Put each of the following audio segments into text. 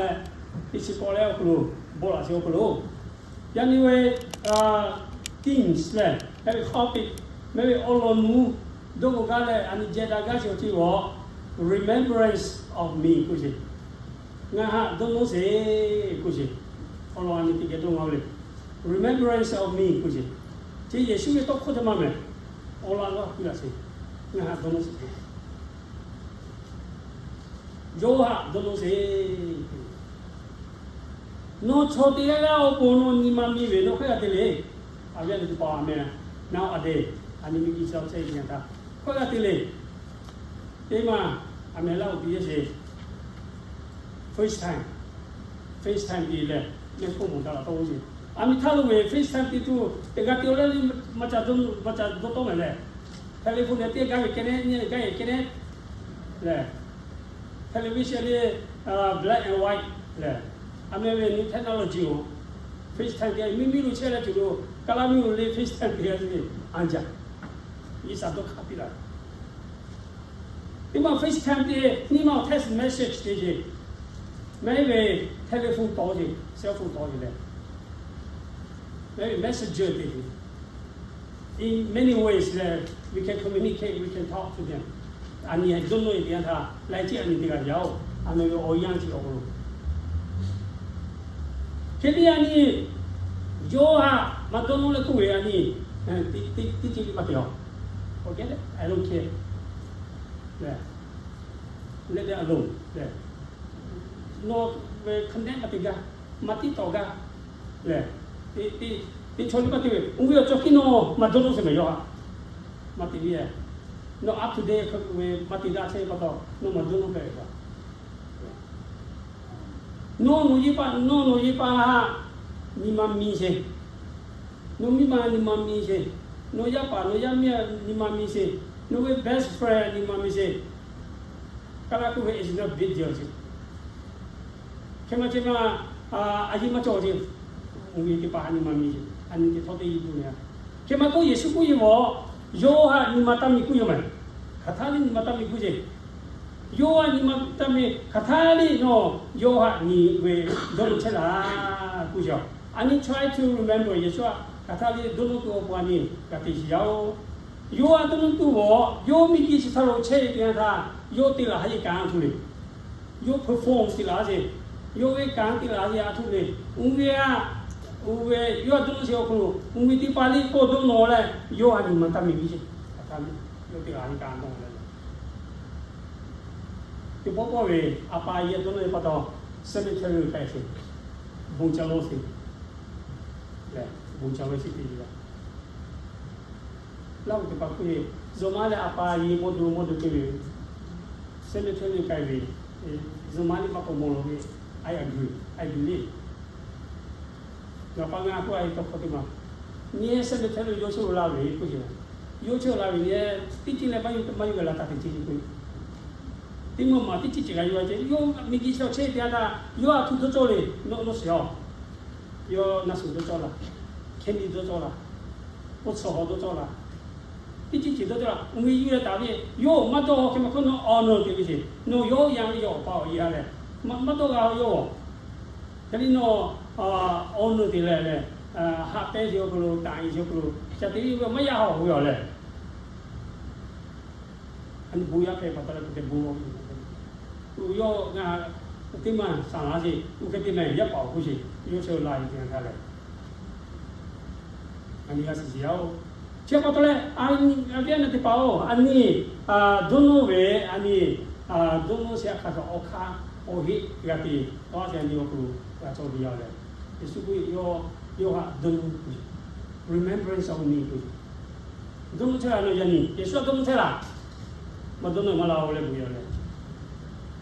leh, teˇ chi k'awꞈ leh awˬ hk'aw lo bawˆ laꞈ sheˍ awˬ hk'aw lo, yaꞈ nyi ve teens lehˬ, hk'e ve topic, mehˆ ve awˬ lawn nuˇ dawˇ k'o gaˇ leh a nyi jehˬ daꞈ gaˇ sheˍ awˬ ceuˬ g'awˬ, remembrance of me k'oˆ sheˍ. Ngaˬ haꞈ dawˇ nawˇ sheˍ k'oˆ sheˍ. Awˬ lawn a nyi teˇ geh dawˇ ngaˬ le, remembrance of me k'oˆ sheˍ. Chi Yeˍsuˆ ve tawˇ hkawˇ teˇ maˇ mehˍ. Awˬ lawn a piˇ laꞈ sheˍ. Ngaˬ haꞈ dawˇ nawˇ sheˍ. Yawˇ haꞈ dawˇ nawˇ sheˍ. Nawˬ chaw teˇ g'aˇ g'aˇ awˬ pon nawˬ nyi ma miˬ ve nawˬ hk'aˇ g'a te le. A ve a nyi teˇ hpaˍ a meh, nawˬ a de, a nyi miˬ guiˬ chi awˬ chehˇ ve nyi htaˇ hk'aˇ g'a te le. Teˇ maˬ a meh laˇ oˬ piˇ yehˇ sheˍ. FaceTime, FaceTime piˇ leh, mehˆ hk'oˆ mawˬ daꞈ la tawˇ oˇ sheˍ. A miˬ htaˇ lo ve FaceTime piˇ tuˬ teˇ g'aˇ te awˬ leh le, maˇ ca dawˇ, maˇ ca dawˇ tawˆ mehˍ leh, telephone leh teˇ g'aˇ ve kehˉ nehˉ, nyiˇ g'aˇ ve kehˉ nehˉ lehˬ, television leh black and white lehˬ, a meh ve new technology oˬ, FaceTime te miˇ miˇ lo chehˇ leh tuˬ lo, kaˇ laˇ miˇ lo le FaceTime te g'a te ve, anˇ jaˇ. Iˉ saˍ dawˇ hk'aˇ piˇ laˬ. Teˇ maˬ FaceTime te, nyiˇ maˬ text message te ce, mehˆ ve telephone tawˇ ce, cell phone tawˇ ce leh, mehˆ ve messenger te ce. In many ways leh, we can communicate, we can talk to them. A nyi dawˇ nawˇ e teˇ yanˇ htaˇ laiˉ ceuˬ a nyi teˇ g'aˇ yaˇ oˬ, a meh ve awˬ yanˇ chi awˬ hk'aw lo. Hk'e te a nyi, yawˇ haꞈ maˇ dawˇ nawˇ leh k'oˆ ve a nyi, teˇ ceuˬ maˇ te a. Forget it, I don't care. Let them alone. Nawˬ ve hk'aˬ nehˉ maˇ te gaˇ, maˇ tiˉ tawˍ gaˇ lehˬ, teˇ chaw liˇ maˇ te ve, oˇ ve awˬ cawˬ hkiˉ nawˬ maˇ dawˇ nawˇ sheˍ mehˍ yawˇ haꞈ. Maˇ te ve, nawˬ up to date hk'e ve maˇ te daꞈ chehˇ ve pa taw, nawˬ maˇ dawˇ nawˇ hpehꞈ ve pa. Nawˬ nawˬ yeˇ pa, nawˬ nawˬ yeˇ pa haꞈ nyi ma miˬ sheˍ. Nawˬ miˇ ma nyi ma miˬ sheˍ. Nawˬ yaˇ paˍ nawˬ yaˇ miˇ nyi ma miˬ sheˍ. Nawˬ ve best friend nyi ma miˬ sheˍ. Kaˇ laˇ k'oˆ ve is not big deal ce. Hk'e maˇ ce maˇ, a yeˇ maˇ cawˬ ce. Oˇ ve teˇ hpaˍ a nyi ma miˬ, a nyi teˇ htawˇ teˇ yeˇ tuˬ le. Hk'e maˇ k'oˆ Yeˍsuˆ k'oˆ ve, yawˇ haꞈ nyi ma taˇ miˬ k'oˆ yoˬ mehˍ. Hk'aˬ htaˇ liˇ nyi ma taˇ miˬ k'oˆ ce. Yawˇ haꞈ nyi ma taˇ miˬ hk'aˬ htaˇ liˇ nawˬ yawˇ haꞈ nyi ve dawˇ nawˇ chehˇ laˬ k'oˆ ce. A nyi try to remember Yeˍsuˆ haꞈ hk'aˬ htaˇ liˇ dawˇ nawˇ tuˬ awˬ pon a nyi g'a te shiˍ yaˇ oˬ. Yawˇ haꞈ dawˇ nawˇ tuˬ g'awˬ, yawˇ miˬ guiˬ chi htaˇ lo chehˇ ve teˇ yanˇ htaˇ, yawˇ te laˬ ha yeˇ kanˉ a htoꞈ le. Yawˇ perform te laˬ ha ce. Yawˇ ve kanˉ te laˬ ha yeˇ a htoꞈ le. Oˇ ve a, oˇ ve yawˇ haꞈ dawˇ nawˇ sheˍ awˬ hk'aw lo, oˇ ve teˇ hpaˍ liˇ kawˇ dawˇ nawˇ leh, yawˇ haꞈ nyi ma taˇ miˬ viˉ ce. Hk'aˬ htaˇ liˇ yawˇ te laˬ ha yeˇ kanˉ dawˇ leh, teˇ pawˆ pawˆ ve a pa a yehˬ dawˇ nawˇ ve pa taw, cemetery k'ai sheˍ, bon ca lawˇ sheˍ leh, bon ca lawˇ sheˍ te ve la. Laˇ hu teˇ hpaˍ k'oˆ ve, zuhꞈ maˇ leh a pa a yehˬ mawˇ dawˇ mawˇ dawˇ te ve, cemetery k'ai ve, zuhꞈ maˇ liˇ maˇ k'awꞈ mawˬ laˬ ve, I agree, I believe. Ngaˬ pa ngaˬ k'oˆ a e tawˇ hkawˇ teˇ maˬ, nyi cemetery lo yawˇ chehˇ la ve k'oˆ ce. Yawˇ chehˇ la ve nyi, teˇ ceuˬ leh maˇ yawˇ maˇ yawˇ g'a la taˍ teˇ ceuˬ k'oˆ. Teˇ maˬ maˬ teˇ ceuˬ ceuˬ g'a yawˇ a ce, yawˇ miˬ guiˬ chi awˬ chehˇ ve teˇ yanˇ htaˇ, yawˇ a htoꞈ dawˇ cawˇ le, nawˬ nawˬ shiˍ a. Yawˇ naˆ suhˍ dawˇ cawˇ laˬ, hkehˇ miˬ dawˇ cawˇ laˬ, k'oˆ tsuhꞈ hawˬ dawˇ cawˇ laˬ, teˇ ceuˬ ceuˬ dawˇ cawˇ laˬ. Oˇ ve yuˇ leh taˍ ve, yawˇ maˇ dawˇ hk'e maˇ hkawˇ nawˬ awˬ nawˬ te ve ce. Nawˬ yawˇ yanˇ ve yawˇ awˬ pa awˬ e a leh, maˇ dawˇ g'a yawˇ. Hk'e liˇ nawˬ awˬ nawˬ te leh leh, haꞈ pehnˇ ve awˬ hk'aw lo, taˍ e ve awˬ hk'aw lo, ca te ve maˇ yaˇ hawˬ ve awˬ leh, a nyi bon yaˇ hpehꞈ pa taw leh hk'e te bon, yawˇ ngaˬ teˇ maˬ saˍ laꞈ ce, oˇ hk'e te mehˬ yaˇ paˍ awˬ hk'oˆ ce, yawˇ chehˇ la e te g'a leh, a nyi g'a shiˍ shiˍ yaˇ oˬ. Chi pa taw leh, a viˉ a nyi teˇ hpaˍ oˬ, a nyi dawˇ nawˇ ve, a nyi dawˇ nawˇ sheˍ a hk'aˬ hk'aˬ awˬ hk'aˇ awˬ heˆ g'a te, tawˇ a te a nyi awˬ hk'aw lo g'a cawˬ ve yaˇ leh, Yeˍsuˆ k'oˆ ve, yawˇ haꞈ dawˇ nawˇ, remembrance of me k'oˆ ve. Dawˇ nawˇ chehˇ laˬ nawˬ yaˇ nyi, Yeˍsuˆ a dawˇ nawˇ chehˇ laˬ. Maˇ dawˇ nawˇ maˇ la oˬ leh bon yaˇ leh,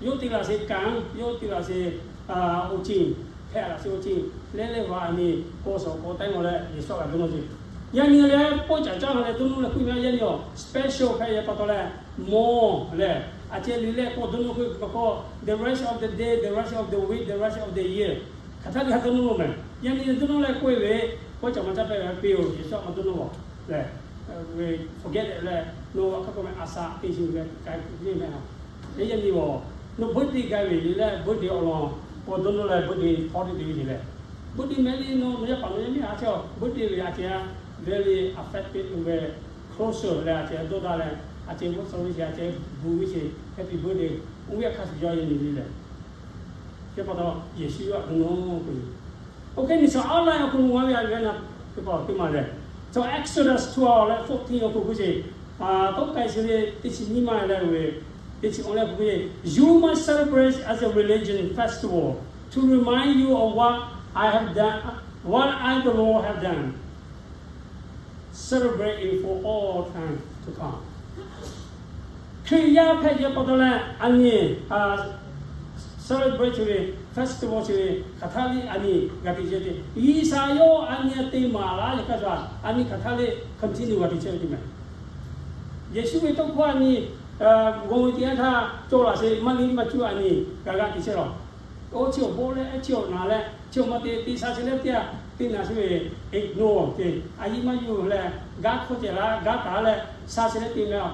yawˇ te laˬ sheˍ kanˉ, yawˇ te laˬ sheˍ awˬ ceuˬ, hpehꞈ laˬ sheˍ awˬ ceuˬ leh leh, a nyi k'awꞈ shawˍ k'awꞈ taiˇ maw leh Yeˍsuˆ a g'a dawˇ nawˇ ce. Yaˇ nyi leh pawˆ caˍ caˇ ha leh dawˇ nawˇ leh k'oˆ ve, yaˇ nyi awˬ special hpehꞈ ve pa taw leh, mawˬ leh, a ceh liˇ leh k'awꞈ dawˇ nawˇ k'oˆ ve pa taw, the rest of the day, the rest of the week, the rest of the year, hk'aˬ htaˇ liˇ ha dawˇ nawˇ lo mehˬ. Yaˇ nyi dawˇ nawˇ leh k'oˆ ve, pawˆ caˍ maˇ caˇ hpehꞈ ve, a peh oˬ Yeˍsuˆ a maˇ dawˇ nawˇ leh, forget leh, nawˬ a hk'aˇ k'oˆ meh a shaꞈ teˇ shiˍ leh k'ai kuˬ ve meh ha. Yaˇ nyi awˬ, nawˬ birthday gaˬ ve liˇ leh birthday awˬ lawn Paw dawˇ nawˇ leh birthday hk'awˇ teˇ te ve ce lehˬ, birthday mehˍ le nawˬ, nawˬ yaˇ paˍ nawˬ yaˇ miˇ a chehˇ-oˬ, birthday ve a ceh a very affected ve closure leh a ceh dawˇ daꞈ leh a ceh mvuhˇ suh ve ce a ceh gu ve ce happy birthday, oˇ ve a hk'a shuˍ yaw e nyi ve lehˬ. Hk'e pa taw Yeˍsuˆ yawˇ a hk'e nawˬ k'o, oˇ hk'e nyi shaˍ aˉ laˇ awˬ hk'aw lo g'a ve a ve na, hk'e pa teˇ ma lehˬ, chaw Exodus two leh fourteen awˬ hk'aw lo k'oˆ ce, tawˆ k'ai chi ve teˇ chi nyiˇ maˇ leh ve, teˇ chi awˬ leh k'oˆ ce, You must celebrate as a religion festival to remind you of what I have done, what I the Lord have done. Celebrate it for all time to come. Hkriꞈ yaˇ hpehꞈ ve pa taw leh a nyi celebrate chi ve, festival chi ve hk'aˬ htaˇ liˇ a nyi g'a te ce te, G'uiˬsha yawˇ a nyi te maˍ laˇ yaꞈ hk'aˇ shuˍ a nyi hk'aˬ htaˇ liˇ continue g'a te chehˇ ve te mehˍ. Yeˍsuˆ ve tawˇ hkawˇ a nyi g'aw ve teˇ yanˇ htaˇ cawˬ laˬ sheˍ, maˇ liˇ maˇ cuˇ a nyi g'a g'a te chehˇ lawˬ. Oˇ chi awˬ bon leh, chi awˬ naˍ leh, chi awˬ ma te te sha chi leh teˇ g'aˇ teˇ naˍ chi ve ignore te, a yiˇ maˇ yuˬ leh, gaˇ hkawˇ ceh laˇ gaˇ taˍ leh sha chi leh te mehˍ a.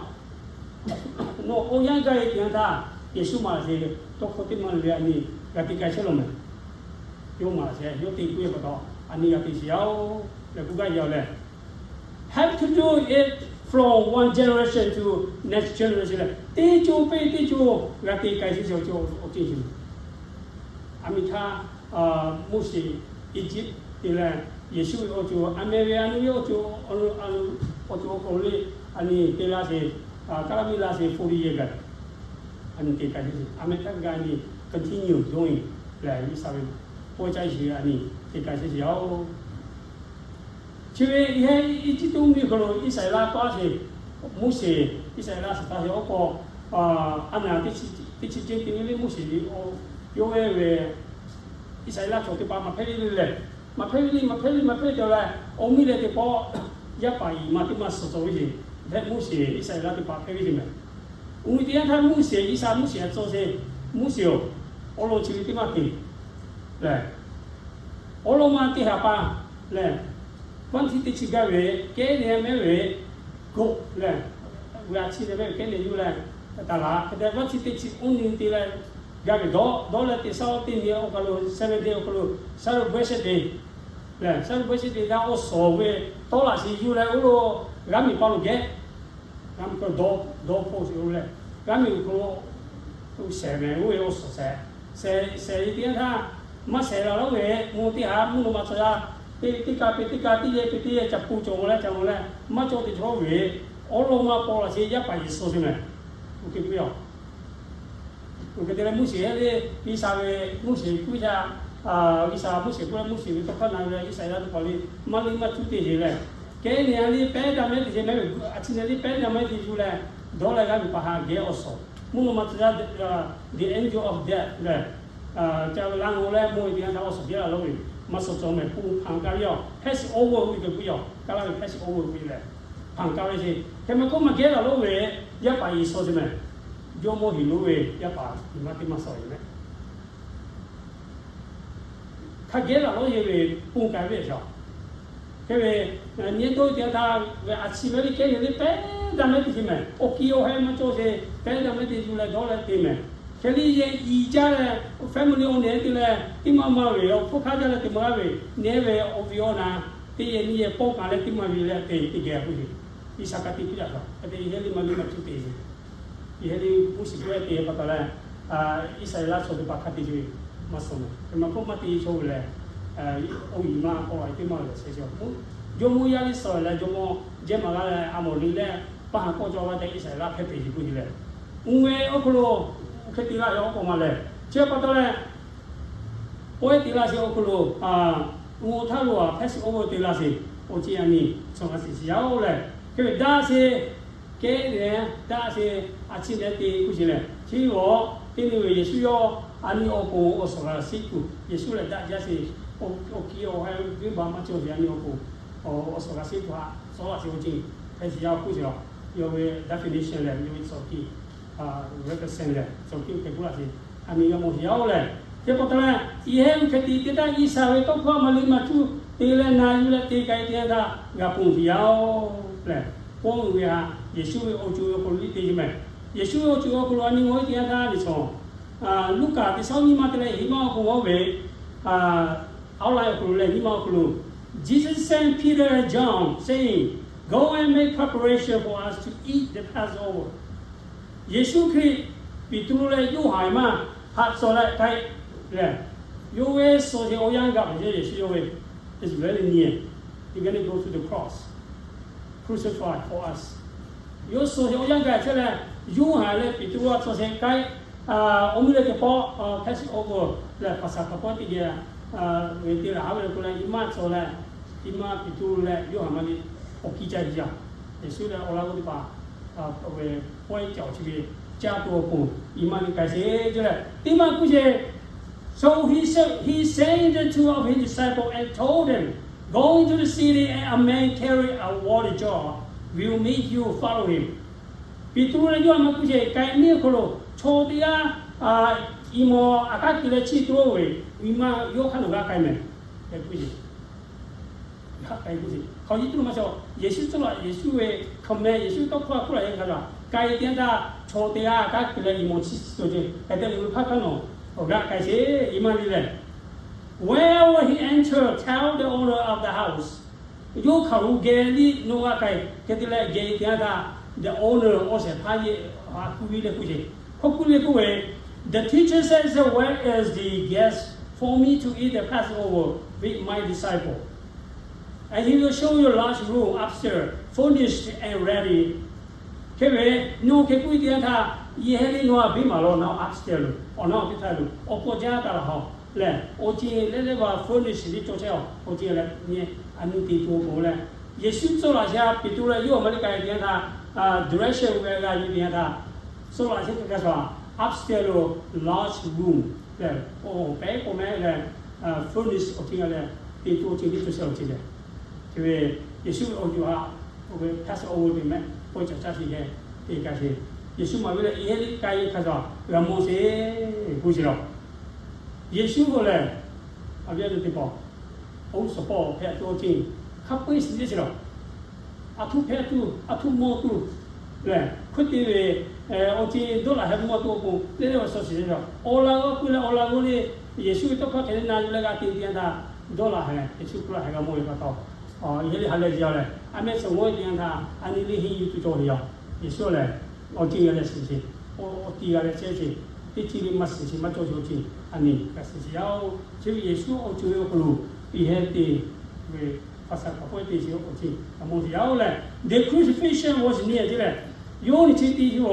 Nawˬ awˬ yanˇ gaˇ ve teˇ yanˇ htaˇ Yeˍsuˆ maˍ laˬ sheˍ, tawˇ hkawˇ teˇ maˇ le a nyi g'a te k'ai chehˇ lawˬ mehˍ. Yawˇ maˍ laˬ sheˍ, yawˇ te k'oˆ ve pa taw a nyi g'a te sheˍ yaˇ-oˬ leh k'oˆ gaˇ yaw leh, have to do it from one generation to next generation leh, teˇ co peˇ teˇ co g'a te k'ai chehˇ ce awˬ ceuˬ ce. A miˬ htaˇ Moˉseˍ Eˇjiˇ te leh, Yeˍsuˆ ve awˬ ceuˬ a meh ve a nyi ve awˬ ceuˬ, awˬ ceuˬ awˬ hk'aw lo le, a nyi te laˇ sheˍ, kaˇ laˇ miˇ laˇ sheˍ forty years gaˬ, a nyi te k'ai chehˇ ce. A meh htaˇ g'a nyi continue doing leh G'uiˬsha ve pawehˇ caˇ sheˍ a nyi te k'ai chehˇ ce yaˇ-oˬ. Chi ve Eˇjiˇtuꞈ mvuhˇmiˬ hk'aw lo Iˉsaˍreˍlaˆ tawˆ sheˍ, Moˉseˍ Iˉsaˍreˍlaˆ shiˍ taˍ sheˍ awˬ hk'aw, a naˍ teˇ chi ceh te ve le Moˉseˍ yawˇ ve ve Iˉsaˍreˍlaˆ chaw teˇ hpaˍ maˇ hpehˇ ve le lehˬ, maˇ hpehˇ ve le, maˇ hpehˇ ve, maˇ hpehˇ ve te leh, awˬ miˇ leh teˇ pawˆ yaˇ paˍ iˉ maˇ teˇ maˇ suhˍ tawˬ ve ce. Hpehꞈ Moˉseˍ Iˉsaˍreˍlaˆ teˇ hpaˍ hpehˇ ve ce mehˍ. Oˇ ve teˇ yanˇ htaˇ Moˉseˍ, G'uiˬsha Moˉseˍ a tcuh sheˍ, Moˉseˍ-oˬ, awˬ lawn chi ve teˇ maˇ te lehˬ, awˬ lawn ma te haˍ pa lehˬ, vaˇ htiˇ teˇ chi gaˇ ve, kehˉ nehˬ mehˉ ve, goꞈ lehˬ, g'a chi leh mehˉ ve kehˉ nehˬ yuˬ leh, taˍ laˬ hk'e te vaˇ htiˇ teˇ chi oˇ nyi te leh, gaˇ ve dawˇ dawˇ leh teˇ shaˉ teˇ nyi awˬ hk'aw lo seven day awˬ hk'aw lo celebration te lehˬ, celebration te htaˇ awˬ suhˍ ve tawˆ laꞈ sheˍ yuˬ leh oˇ lo g'aˇ miˬ pa lo geh g'aˇ miˬ hk'aw lo dawˇ dawˇ hpawˇ sheˍ oˇ leh, g'aˇ miˬ awˬ hk'aw lo shehˍ mehˍ oˇ ve awˬ suhˍ shehˍ, shehˍ shehˍ ve teˇ yanˇ htaˇ, maˇ shehˍ laˬ lawˉ ve mvuhˇ teˇ haˉ mvuhˇ naw ma tcuh yaˇ, teˇ teˇ kaˇ pe teˇ kaˇ teˇ yehˬ pe teˇ yehˬ ca hpu cawˬ leh ca lawˬ leh maˇ cawˬ teˇ cawˬ ve, awˬ lawn ma paw laꞈ sheˍ yaˇ paˍ Yeˍsuˆ sheˍ mehˍ. Oˇ hk'e k'oˆ yaˇ-oˬ. Oˇ hk'e te leh Moˉseˍ hehˉ le, G'uiˬsha ve Moˉseˍ k'oˆ ve htaˇ, G'uiˬsha Moˉseˍ k'oˆ leh Moˉseˍ ve tawˇ hkawˇ na ve Iˉsaˍreˍlaˆ teˇ hpaˍ le, maˇ liˇ maˇ cuˇ te sheˍ leh, kehˉ nehˬ a le pehˉ daꞈ mehˉ te sheˍ mehˉ ve, a chi nehˬ le pehˉ daꞈ mehˉ te yuˬ leh, dawˇ leh g'aˇ miˬ pa haꞈ geh awˬ suhˍ, mvuhˇ naw ma tcuh yaˇ, the angel of death lehˬ, ca ve laˇ ngaˬ leh mvuhˇ ve teˇ yanˇ htaˇ awˬ suhˍ geh laˬ lawˉ ve, maˇ suhˍ cawˬ mehˍ, hpu hpanˍ kaˇ ve yaˇ-oˬ, pass over ve te k'oˆ yaˇ-oˬ, kaˇ laˇ ve pass over ve lehˬ, hpanˍ kaˇ ve sheˍ. Hk'e mehˍ k'oˆ maˇ geh laˬ lawˉ ve, yaˇ paˍ Yeˍsuˆ sheˍ mehˍ. Jawˇmawˇ Heˍroˆ ve yaˇ paˍ nyi ma teˇ maˇ suhˍ ve mehˍ. Hk'a geh laˬ lawˉ yehˬ ve ponˬ k'ai ve a. Hk'e ve, nyi to teˇ htaˇ ve a chi ve le kehˉ nehˬ le pehˉ daꞈ mehˉ te sheˍ mehˍ. Awˬ kiˇ awˬ heh maˇ cawˬ sheˍ, pehˉ daꞈ mehˉ te yuˬ leh dawˇ leh te mehˍ. Hk'e le yehˬ iˉ caˇ leh, family awˬ nehˬ te leh teˇ maˇ maˇ ve awˬ hpfuhˇ hk'aˇ caˇ leh te maˇ g'a ve, nehˬ ve awˬ viˉ awˬ naˍ teˇ yehˬ nyiˇ yehˬ pawˆ kaꞈ leh teˇ maˇ ve leh te teˇ geh k'oˆ ve, Iˉsaˍkaˆ teˇ hpuˇ yaꞈ kaꞈ hk'e te yehˬ le maˇ liˇ maˇ cuˇ te sheˍ. Yehˬ le Moˉseˍ k'oˆ leh te pa taw leh, Iˉsaˍreˍlaˆ chaw teˇ hpaˍ hk'a te sheˍ ve, maˇ suhˍ mehˍ. Hk'e mehˍ k'oˆ maˇ te chaw ve lehˬ, oˇ yiˬ maˇ k'awꞈ a teˇ maˇ lehˬ sheˍ sheˍ. Jawˇmawˇ yaˇ le suhˍ leh jawˇmawˇ jehˇ maˍ laˇ leh a mawˬ le leh, paˇ haˍ k'awˇ cawˬ g'a te Iˉsaˍreˍlaˆ hpehˇ te sheˍ k'oˆ ve lehˬ, oˇ ve awˬ hk'aw lo oˇ hk'e te laˇ ve awˬ k'awꞈ maˇ lehˬ, chi pa taw leh, oˇ ve te laˇ sheˍ awˬ hk'aw lo, oˇ htaˇ lo a hpehˇ sheˍ oˇ ve te laˇ sheˍ, awˬ ceˇ a nyi chaw g'a sheˍ sheˍ yaˇ-oˬ lehˬ, hk'e ve daꞈ sheˍ kehˉ leh daꞈ sheˍ a chi leh te k'oˆ sheˍ lehˬ, chi awˬ teˇ nyi ve Yeˍsuˆ yawˇ a nyi awˬ pon awˬ suhˍ g'a sheˍ tuˬ, Yeˍsuˆ lehˬ daꞈ jaˇ sheˍ, awˬ kiˇ awˬ heh venˇbaˆ maˇ cawˬ ve a nyi awˬ pon awˬ suhˍ g'a sheˍ tuˬ haꞈ, sawˉ laꞈ sheˍ awˬ ceˇ hpehˇ sheˍ yaˇ k'oˆ sheˍ a. Yawˇ ve definition lehˬ yawˇ ve tcuh kiˇ represent lehˬ tcuh kiˇ hk'e k'oˆ laˇ sheˍ. A nyi g'a mawˬ sheˍ yaˇ-oˬ lehˬ, chi pa taw leh, yehˬ heh ve hk'e te te htaˇ Iˉsaˍreˍlaˆ ve tawˇ hkawˇ maˇ liˇ maˇ cuˇ te leh na yuˬ leh te k'ai te htaˇ g'a ponˬ sheˍ yaˇ-oˬ lehˬ, ponˬ ve htaꞈ Yeˍsuˆ ve awˬ ceuˬ awˬ hk'aw lo liˇ te sheˍ mehˍ. Yeˍsuˆ ve awˬ ceuˬ awˬ hk'aw lo a nyi g'awˇ ve te htaˇ nyi cawˬ Luˉkaꞈ teˇ shawˉ nyiˇ maˇ te leh nyiˇ maˇ awˬ hk'aw lo ve, awˉ laiˉ awˬ hk'aw lo leh nyiˇ maˇ awˬ hk'aw lo, Jesus sent Peter and John, saying, Go and make preparation for us to eat the Passover. Yeˍsuˆ Hkriꞈ Peˍtruˆ leh Yoˇhanˬ maˇ haꞈ shaw leh k'ai lehˬ, yawˇ ve suh sheˍ awˬ yanˇ gaˬ ve Yeˍsuˆ yawˇ ve, it's very near. He's gonna go to the cross, crucify for us. Yawˇ suh sheˍ awˬ yanˇ gaˬ chehˇ leh, Yoˇhanˬ leh Peˍtruˆ a suh sheˍ k'ai, awˬ mvuhˇ leh teˇ pawˆ Passover lehˬ Paˍsaˍhkaˍ pawehˇ teˇ geh ve te laˬ haˉ ve k'o leh, nyi maˇ tcuh leh, nyi maˇ Peˍtruˆ leh Yoˇhanˬ maˇ ve awˬ kiˇ caˇ hiˇ yaˇ. Yeˍsuˆ leh awˬ laˇ g'awˇ teˇ hpaˍ pawehˇ cawˬ chi ve caˇ tuˬ awˬ pon nyi maˇ ve k'ai sheˍ ce leh, teˇ maˇ kuˇ sheˍ. So he said, he sent the two of his disciples and told them, Go into the city and a man carrying a water jar will meet you, follow him. Peˍtruˆ leh Yoˇhanˬ maˇ kuˇ sheˍ, k'ai miˇ awˬ hk'aw lo chaw teˇ g'aˇ iˉ mawˬ aꞈ k'aˉ kuiˬ leh chiˇ tuˬ oˇ ve, nyi maˇ yawˇ hk'aˇ nawˬ g'a k'ai mehˍ tehꞈ kuˇ sheˍ. G'a k'ai kuˇ sheˍ. Hk'aw yiˇ tuˬ maˇ cawˬ, Yeˍsuˆ tcuhˉ laꞈ, Yeˍsuˆ ve hkaoˍ meh, Yeˍsuˆ ve tawˇ hkawˇ a hk'oˆ laꞈ yehˇ hk'a gaˬ k'ai te htaˇ, chaw teˇ g'aˇ aꞈ k'aˉ kuiˬ leh iˉ mawˬ chiˇ tuˬ ce, hk'e te mvuhˇ hk'aˇ hk'aˇ nawˬ awˬ g'a k'ai sheˍ, nyi maˇ le lehˬ. Wherever he enter, tell the owner of the house. Yawˇ hk'aˬ lo geh liˇ nawˬ g'a k'ai hk'e te leh geh te htaˇ, the owner, awˬ shehˍ hpaˇ yehˬ a kuˇ ve leh kuˇ sheˍ. Hk'aw kuˇ ve k'oˆ ve, The teacher says, Where is the guest for me to eat the Passover with my disciple? And he will show you a large room upstairs, furnished and ready. Hk'e ve, nawˬ hk'e kuˇ te htaˇ, yehˇ liˇ nawˬ a biˇ maˍ law, nawˬ upstairs lo, awˬ na awˬ teˇ htaˇ lo awˬ k'awꞈ jaˇ taˍ laˬ haw lehˬ, awˬ ceuˬ leh leh va furnish liˇ cawˬ chehˇ a, awˬ ceuˬ leh nyi a nyi te tuˬ awˬ pon leh, Yeˍsuˆ tcuhˉ laꞈ sheh Peˍtruˆ leh Yoˇhanˬ maˇ liˇ k'ai te htaˇ, direction ve g'a nyi te htaˇ, tcuhˉ laꞈ sheh hk'a shuˍ upstairs lo large room lehˬ, awˬ pehˉ k'o mehˆ leh, furnish awˬ ceuˬ g'a leh, te tuˬ awˬ ceuˬ liˇ cawˬ shehˇ awˬ ceuˬ lehˬ, chi ve Yeˍsuˆ ve awˬ ceuˬ a, oˇ ve Passover ve mehˆ pawehˇ caˍ caˇ sheˍ hk'e te k'ai sheˍ. Yeˍsuˆ maˍ ve lehˬ, yehˇ liˇ k'ai ve hk'a shuˍ g'a mawˬ sheˍ kuˇ sheˍ law. Yeˍsuˆ k'o lehˬ, a viˉ a nyi teˇ hpaˍ, awˬ g'uˇ suhˍ pawˆ hpehꞈ tuˬ awˬ ceuˬ hk'a peu-eˬ shiˍ sheˍ law. A htoꞈ hpehꞈ tuˬ, a htoꞈ mawˬ tuˬ lehˬ, hkui te ve awˬ ceuˬ dawˇ laˬ heh mawˬ tuˬ awˬ pon leh leh va shaw shiˍ sheˍ law. Awˬ laꞈ g'awˇ k'oˆ leh awˬ laꞈ g'awˇ le, Yeˍsuˆ ve tawˇ hkawˇ hk'e le na yuˬ leh g'a te te htaˇ, dawˇ laˬ heh, Yeˍsuˆ hk'oˆ laˬ heh g'a mawˬ ve pa taw, yehˇ liˇ ha leh yaˇ lehˬ, a mehˆ suhˍ g'awˇ te htaˇ a nyi liˇ henˇ yuˬ tuˬ cawˬ ve yoˬ. Yeˍsuˆ lehˬ, awˬ ceuˬ g'a leh shiˍ sheˍ, awˬ ti g'a leh chehˇ sheˍ, teˇ ceuˬ le maˇ shiˍ sheˍ maˇ cawˬ sheˍ awˬ ceuˬ a nyi g'a shiˍ sheˍ yaˇ-oˬ. Chi ve Yeˍsuˆ awˬ ceuˬ ve awˬ hk'aw lo yehˇ te ve Paˍsaˍhkaˍ pawehˇ te sheˍ awˬ ceuˬ g'a mawˬ sheˍ yaˇ-oˬ lehˬ, the crucifixion was near ce lehˬ, yawˇ nyi chi te sheˍ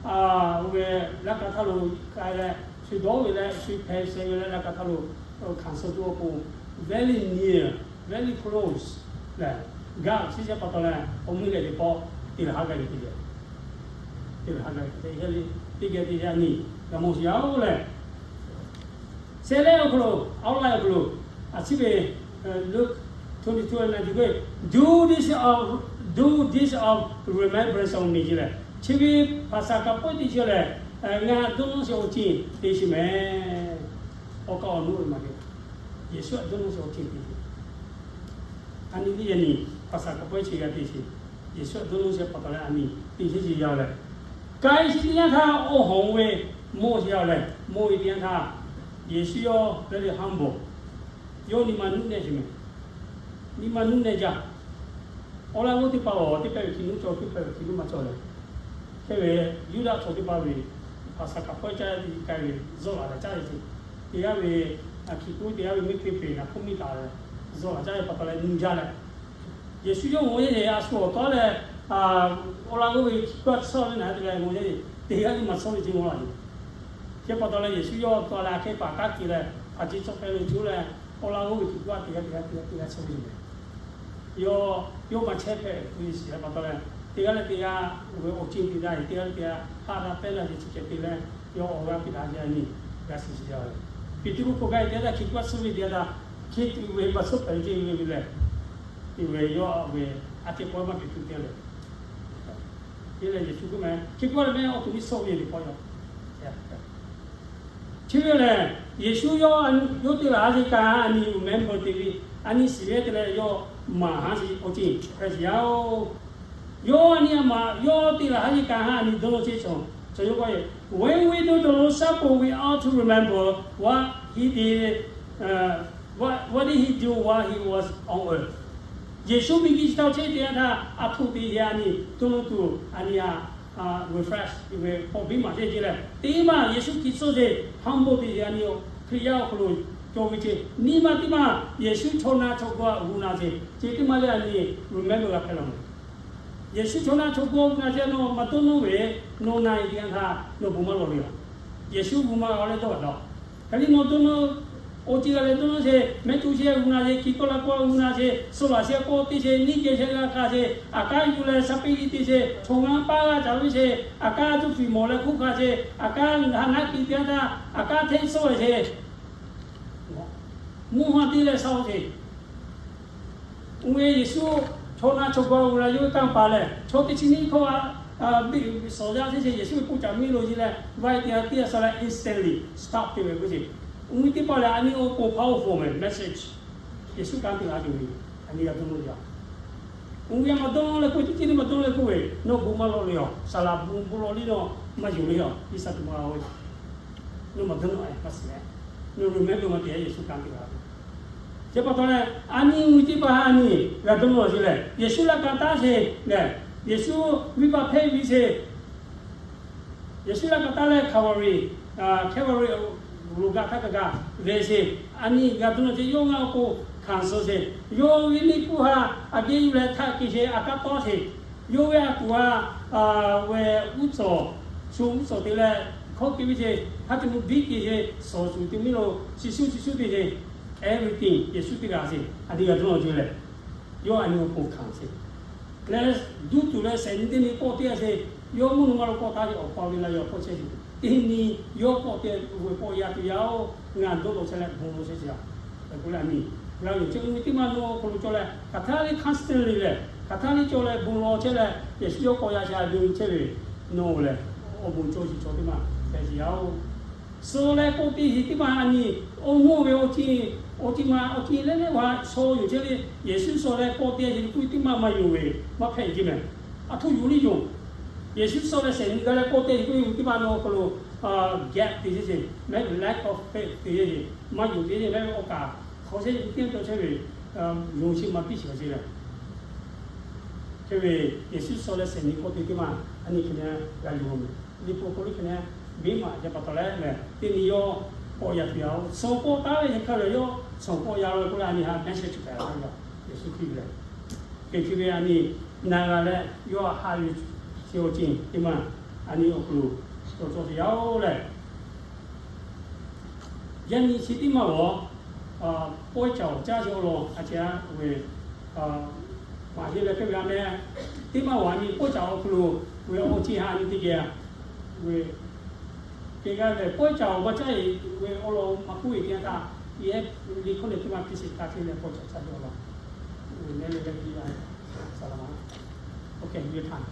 a, oˇ ve laˇ ka htaˇ lo k'ai leh, shu dawˇ ve leh shu hpeh sheh ve leh laˇ ka htaˇ lo hkanˍ suh tuˬ awˬ pon, very near, very close lehˬ, gaˬ chi shehˆ pa taw leh awˬ mvuhˇ leh teˇ pawˆ te laˬ haˉ gaˇ ve teˇ geh, te laˬ haˉ gaˇ ve teˇ geh le, teˇ geh teˇ geh a nyi g'a mawˬ sheˍ yaˇ-oˬ lehˬ, shehˆ leh awˬ hk'aw lo, awˉ laiˉ awˬ hk'aw lo, a ciˉ ve, Luke twenty-two and ninety-three, do this of, do this of remembrance of me ce lehˬ, chi ve Paˍsaˍhkaˍ pawehˇ te sheˍ lehˬ, ngaˬ dawˇ nawˇ sheˍ awˬ ceuˬ te sheˍ mehˍ. Awˬ kaˍ awˬ nu ve maˬ kehˬ, Yeˍsuˆ htaꞈ dawˇ nawˇ sheˍ awˬ ceuˬ te sheˍ. A nyi teˇ geh nyi Paˍsaˍhkaˍ pawehˇ chi g'a te sheˍ. Yeˍsuˆ htaꞈ dawˇ nawˇ sheˍ pa taw leh a nyi te sheˍ ce yaˇ-oˬ lehˬ, k'ai sheˍ teˇ yanˇ htaˇ awˬ hawˍ ve mawˬ sheˍ yaˇ-oˬ lehˬ, mawˬ ve teˇ yanˇ htaˇ Yeˍsuˆ yawˇ very humble. Yawˇ nyi ma nuˇ nehˬ sheˍ mehˍ. Nyi ma nuˇ nehˬ jaˇ. Awˬ laˇ g'awˇ teˇ hpaˍ awˬ teˇ pehˇ ve hkiˬ nuˇ cawˬ, teˇ pehˇ ve hkiˬ nuˇ maˇ cawˬ leh, hk'e ve Yuˇdaꞈ chaw teˇ hpaˍ ve Paˍsaˍhkaˍ pawehˇ caˇ te k'ai ve, zuhˆ laˬ leh caˇ ve ce. Teˇ g'aˇ ve hkiˬ kuˆ, teˇ g'aˇ ve miˇ hkui peˬ naˍ hkuˇ miˇ taˍ leh, zuhˆ laˬ caˇ ve pa taw leh nyi jaˇ leh, Yeˍsuˆ yawˇ mawˬ yeˇ leh a shu awˬ tawˉ leh, awˬ laˇ g'awˇ ve hkiˬ kuˆ a tsuhˇ ve naˍ te leh mawˬ yeˇ, teˇ g'aˇ nyi ma tsuhˇ ve ce mawˬ laˬ yoˬ. Chi pa taw leh Yeˍsuˆ yawˇ tawˆ leh a hk'e paˍ k'aˉ kiˬ leh, hpaˍ ceˇ tsuhˇ hpehˇ ve cuˇ leh, awˬ laˇ g'awˇ ve hkiˬ kuˆ a teˇ g'aˇ teˇ g'aˇ teˇ g'aˇ teˇ g'aˇ tsuhˇ ve yoˬ mehˍ. Yawˇ, yawˇ ma chehˇ hpehꞈ ve shiˍ pa taw leh, teˇ g'aˇ leh teˇ g'aˇ ve awˬ ceuˬ te daꞈ, teˇ g'aˇ leh teˇ g'aˇ haˆ daꞈ pehˇ laˇ ve chi ceh te leh, yawˇ awˬ g'aˇ piˇ daꞈ ve a nyi g'a shiˍ shiˍ yaˇ ve. Peˍtruˆ hk'oˆ gaˇ teˇ g'aˇ hkiˬ kuˆ a tsuhˇ ve teˇ g'aˇ htaˇ, hkiˬ tuꞈ ve pa tsuhˇ hpehꞈ ve ce ve lehˬ, tuꞈ ve yawˇ ve a ceh k'awꞈ maˇ Peˍtruˆ te leh, te leh Yeˍsuˆ k'oˆ mehˍ, hkiˬ kuˆ a leh mehˍ awˬ to liˇ suhˇ ve teˇ pawˆ yaˇ. Chi ve lehˬ, Yeˍsuˆ yawˇ, yawˇ te laˬ ha sheˍ kaꞈ a nyi remember te ve, a nyi shiˍ ve te leh yawˇ maˍ ha sheˍ awˬ ceuˬ hpehꞈ sheˍ yaˇ-oˬ. Yawˇ a nyi a maˍ, yawˇ te laˬ ha sheˍ kaꞈ a nyi dawˇ nawˇ chehˇ cawˬ. When we know the Lord's Supper, we ought to remember what he did, uh, what, what did he do while he was on earth. Yeˍsuˆ miˬguiˬ chi htaꞈ chehˇ te yanˇ htaˇ, a htoꞈ te yaꞈ nyi, to lo tuˬ a nyi a refresh ve k'awꞈ biˇ maˍ chehˇ ce leh, teˇ maˬ Yeˍsuˆ Hkriꞈ suhˉ ce, hk'a mawˇ te yaꞈ nyi, Hkriꞈ yaˇ awˬ hk'aw lo cawˬ ve ce. Nyi ma teˇ maˬ Yeˍsuˆ chaw na chaw g'aw g'u na ce, ce teˇ maˬ leh a nyi remember g'a hpehꞈ law. Yeˍsuˆ chaw na chaw g'aw g'u na ce, nawˬ maˇ dawˇ nawˇ ve, nawˬ na e te yanˇ htaˇ nawˬ bon maˇ lawˬ ve yoˬ. Yeˍsuˆ g'u maˇ g'a leh dawˇ g'a dawˇ. Hk'e liˇ nawˬ dawˇ nawˇ, oˇ ce g'a leh dawˇ nawˇ ce, mehˆ co shehˆ g'u na ce, hki kawˆ la kawˆ g'u na ce, suh laꞈ shehˆ kawˆ te ce, niˇ geh shehˆ g'a hk'a ce, aꞈ kaˉ yuˬ leh sha peˇ liˇ te ce, chaw ngaˇ paˇ g'a caˍ ve ce, aꞈ kaˉ tuˇ fiˍ mawˬ leh hk'oˆ hk'a ce, aꞈ kaˉ ha naˉ ki te yanˇ htaˇ aꞈ kaˉ hteˇ suh ce. Mvuhˇ haw te leh sha-oˬ ce. Oˇ ve Yeˍsuˆ chaw na chaw g'aw g'u la yawˇ ve kanˇ paˍ lehˬ, chaw teˇ chi nyiˇ hkawˇ a, biˇ suhˍ yaˇ teˇ ce Yeˍsuˆ ve k'oˆ caꞈ miˇ lo ce leh, vaˇ teˇ g'aˇ teˇ g'aˇ sha leh instantly stop te ve k'oˆ ce. Oˇ ve teˇ hpaˍ lehˬ, a nyi awˬ pon powerful meh message. Yeˍsuˆ kanˉ te g'a tuˬ ve, a nyi g'a dawˇ nawˇ yaˇ. Oˇ ve maˇ dawˇ leh k'oˆ, teˇ ceuˬ teˇ maˇ dawˇ leh k'oˆ ve, nawˬ bon maˇ lawˬ le yoˬ. Saˍ laꞈ bon bon lawˬ liˇ nawˬ maˇ yonˍ le yoˬ. Iˉ saˍ tuˬ ma g'a-oˬ, nawˬ maˇ dawˇ nawˇ a hk'a suh leh, nawˬ remember maˇ te yaˇ Yeˍsuˆ kanˉ te g'a tuˬ. Chi pa taw leh, a nyi oˇ ve teˇ hpaˍ a nyi g'a dawˇ nawˇ ce leh, Yeˍsuˆ laꞈ ka taˉ ce lehˬ, Yeˍsuˆ venˇ baˆ hpehˇ ve ce. Yeˍsuˆ laꞈ ka taˉ leh Calvary, Calvary lo ga htaˇ kaꞈ ga ve ce, a nyi g'a dawˇ nawˇ ce, yawˇ ngaˬ awˬ pon hkanˍ suh ce, yawˇ ve liꞈ hpu ha aꞈ kehˉ yuˬ leh htaꞈ keh ce, aꞈ kaˉ tawˇ ce, yawˇ ve a tuˬ a, ve uˉ tsuhˍ, shu uˉ tsuhˍ te leh hkawˇ keu ve ce, hk'a tuˬ mvuh biˇ keh ce, suhˍ shuˍ te miˇ lo, chi shuˍ chi shuˍ te ce, everything Yeˍsuˆ teˇ g'aˇ ce, a nyi g'a dawˇ nawˇ ce leh, yawˇ a nyi awˬ pon hkanˍ ce. Leh duˇ tuˬ leh shehˍ nyi teˇ nyi kawˆ teˇ g'aˇ ce, yawˇ mvuhˇ naw ma lo kawˆ taˉ ve awˬ pa ve la ve awˬ hkawˇ chehˇ ce. Teˇ nyi yawˇ kawˆ te ve k'o, yaˇ tuˬ yaˇ-oˬ, ngaˬ dawˇ lawˬ chehˇ leh bon lawˬ chehˇ ce a. Hk'e k'oˆ leh a nyi, g'a yonˍ chehˇ ve teˇ maˇ nawˬ awˬ hk'aw lo cawˬ leh hk'aˬ htaˇ liˇ constant liˇ leh, hk'aˬ htaˇ liˇ cawˬ leh bon lawˬ chehˇ leh, Yeˍsuˆ yawˇ kawˆ yaˇ ce a ve chehˇ ve, nawˬ lehˬ awˬ bon cawˬ shiˍ chaw teˇ maˇ hpehꞈ ce yaˇ-oˬ. Suh leh kawˆ te sheˍ teˇ maˇ a nyi, awˬ mawˇ ve awˬ ceuˬ, awˬ ceuˬ ma awˬ ceuˬ leh leh wa shaw yonˍ chehˇ le. Yeˍsuˆ suh leh kawˆ te sheˍ k'oˆ ve teˇ maˇ maˇ yonˍ ve, maˇ hpehꞈ ce meh. A htoꞈ yonˍ liˇ yonˍ. Yeˍsuˆ suh leh shehˍ nyi g'a leh kawˆ te sheˍ k'oˆ ve teˇ maˇ nawˬ awˬ hk'aw lo gap te ce ce, meh lack of faith te ce ce, maˇ yonˍ te ce meh ve awˬ kaˍ hk'aw chehˇ ve teˇ cawˬ chehˇ ve, yonˍ chi maˇ piˇ shiˍ ce leh. Hk'e ve Yeˍsuˆ suh leh shehˍ nyi kawˆ te teˇ maˇ a nyi hk'e leh g'a yonˍ ve, liꞈ hpu hk'aw lo hk'e leh biˇ maˍ ce pa taw leh meh, teˇ nyi yawˇ kawˆ yaˇ tuˬ yaˇ-oˬ. Suh kawˆ taˉ ve hk'a leh yawˇ suh kawˆ yaˇ lo k'oˆ leh a nyi ha mehˆ shehˆ chi hpehꞈ la ve yoˬ. Yeˍsuˆ Hkriꞈ ve lehˬ, hk'e hk'e ve a nyi na g'a leh yawˇ haꞈ yuˬ ce awˬ ceuˬ teˇ maˇ a nyi awˬ hk'aw lo cawˬ cawˬ te yaˇ-oˬ leh, yaˇ nyi chi teˇ maˇ g'awˬ pawehˇ caˍ awˬ caˇ ce awˬ lawn a ce a ve, maˍ ce leh hk'e ve a meh, teˇ maˇ g'awˬ a nyi pawehˇ caˍ awˬ hk'aw lo ve awˬ ceuˬ haꞈ nyi teˇ geh ve, keh g'a lehˬ pawehˇ caˍ awˬ maˇ caˇ ve awˬ lawn maˇ k'oˆ ve teˇ yanˇ htaˇ, yehˇ liꞈ hkawˇ lehˬ teˇ maˇ piˇ sheˍ taˇ ce leh pawehˇ caˍ caˇ ve awˬ lawn, ve meh ve leh piˇ a, saˍ laˍ ma, okay, your time.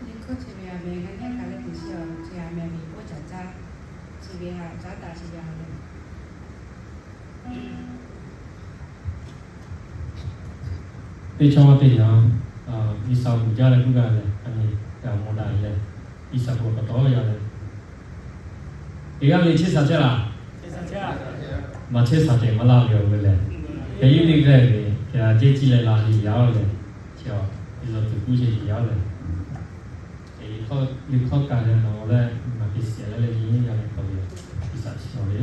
Liꞈ hkawˇ chi ve a meh, ngaˬ nyaˇ kaꞈ leh tuˬ chi awˬ chi a meh ve pawehˇ caˍ caˇ chi ve a caˉ taˍ chi ve a leh, teˇ chaw teˇ yanˇ, Iˉsaˍ hpu jaˇ leh tuˇ g'a leh a nyi, g'a mawˬ daꞈ leh, Iˉsaˍ hpu pa taw yaˇ leh, teˇ g'aˇ le chehˇ shaˍ chehˇ laˇ, maˇ chehˇ shaˍ ceh maˇ laˇ ve awˬ ve lehˬ, hk'e yiˇ teˇ g'aˇ ve, hk'e a jehˇ ciˇ leh la ve yaˇ-oˬ lehˬ, chi a, Iˉsaˍ tuˬ kuˇ chehˇ yaˇ-oˬ lehˬ, liꞈ hkawˇ kaꞈ leh nawˬ leh ngaˬ hk'e shiˍ leh leh nyi g'a leh k'awꞈ ve, Iˉsaˍ chi cawˬ ve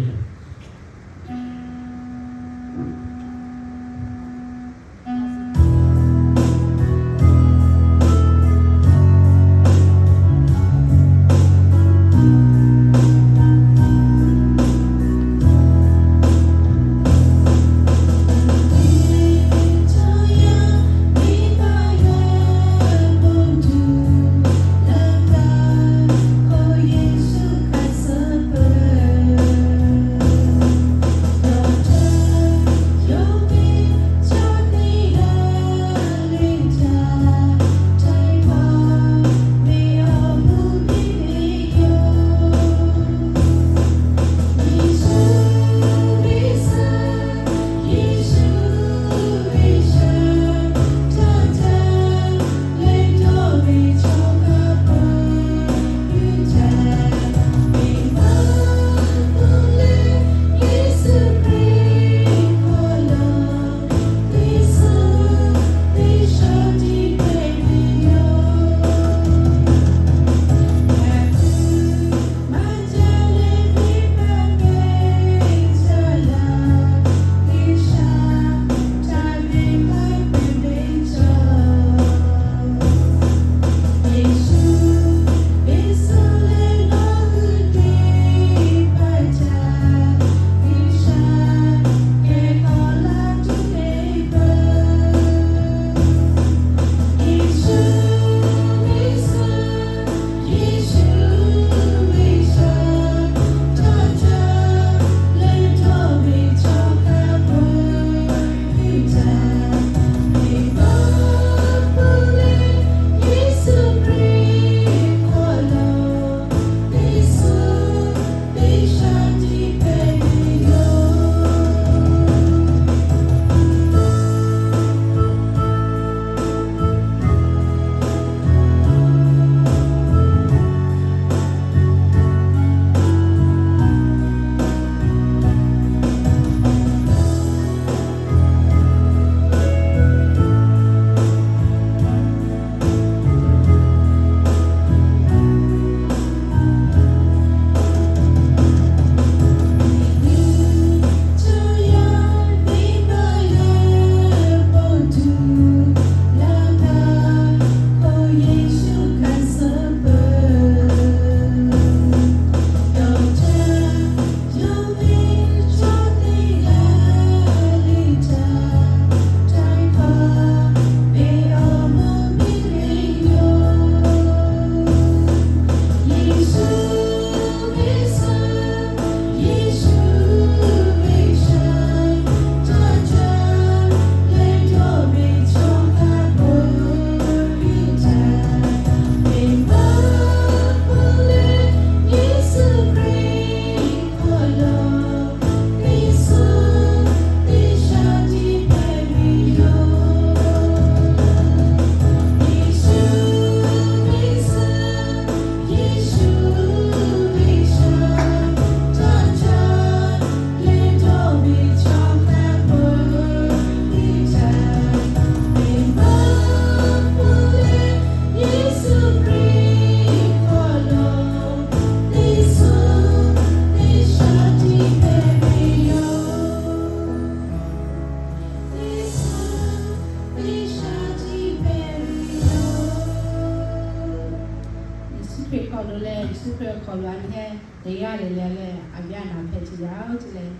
Awˬ lawn lehˬ, Yeˍsuˆ Hkriꞈ awˬ hk'aw lo a nyi heh teˇ g'aˇ lehˬ leh leh, a viˉ a naˍ hpehꞈ chi yaˇ oˬ ce leh.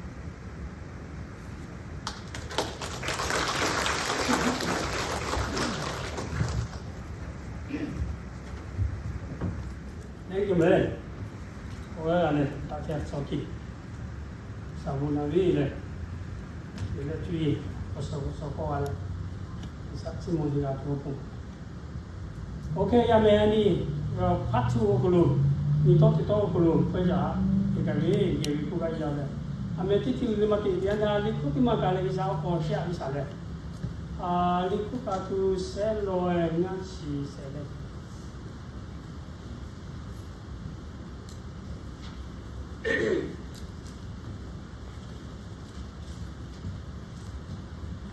Neˇ kuˬ mehˍ, awˬ g'aˇ g'a leh, taꞈ ca tcuh kiˬ, shaˍ mvuh na viˉ leh, leh cuˇ yiˍ awˬ suhˍ awˬ suhˍ k'awꞈ g'a leh, G'uiˬsha chiˇ mvuh nyi g'a tuˬ awˬ pon. Oˇ hk'e yaˇ mehˍ a nyi, part two awˬ hk'aw lo, nyi tawˇ teˇ tawˇ awˬ hk'aw lo peuˬ yaꞈ, teˇ kaˬ ve yehˬ ve k'oˆ gaˇ yaˇ leh, a meh teˇ ceuˬ le maˇ te teˇ yanˇ htaˇ, liꞈ hpu teˇ maˇ kaꞈ leh G'uiˬsha awˬ hk'aw shehˆ a G'uiˬsha leh, liꞈ hpu kaꞈ tuˬ shehˆ lawˬ ngaˇ chi shehˆ leh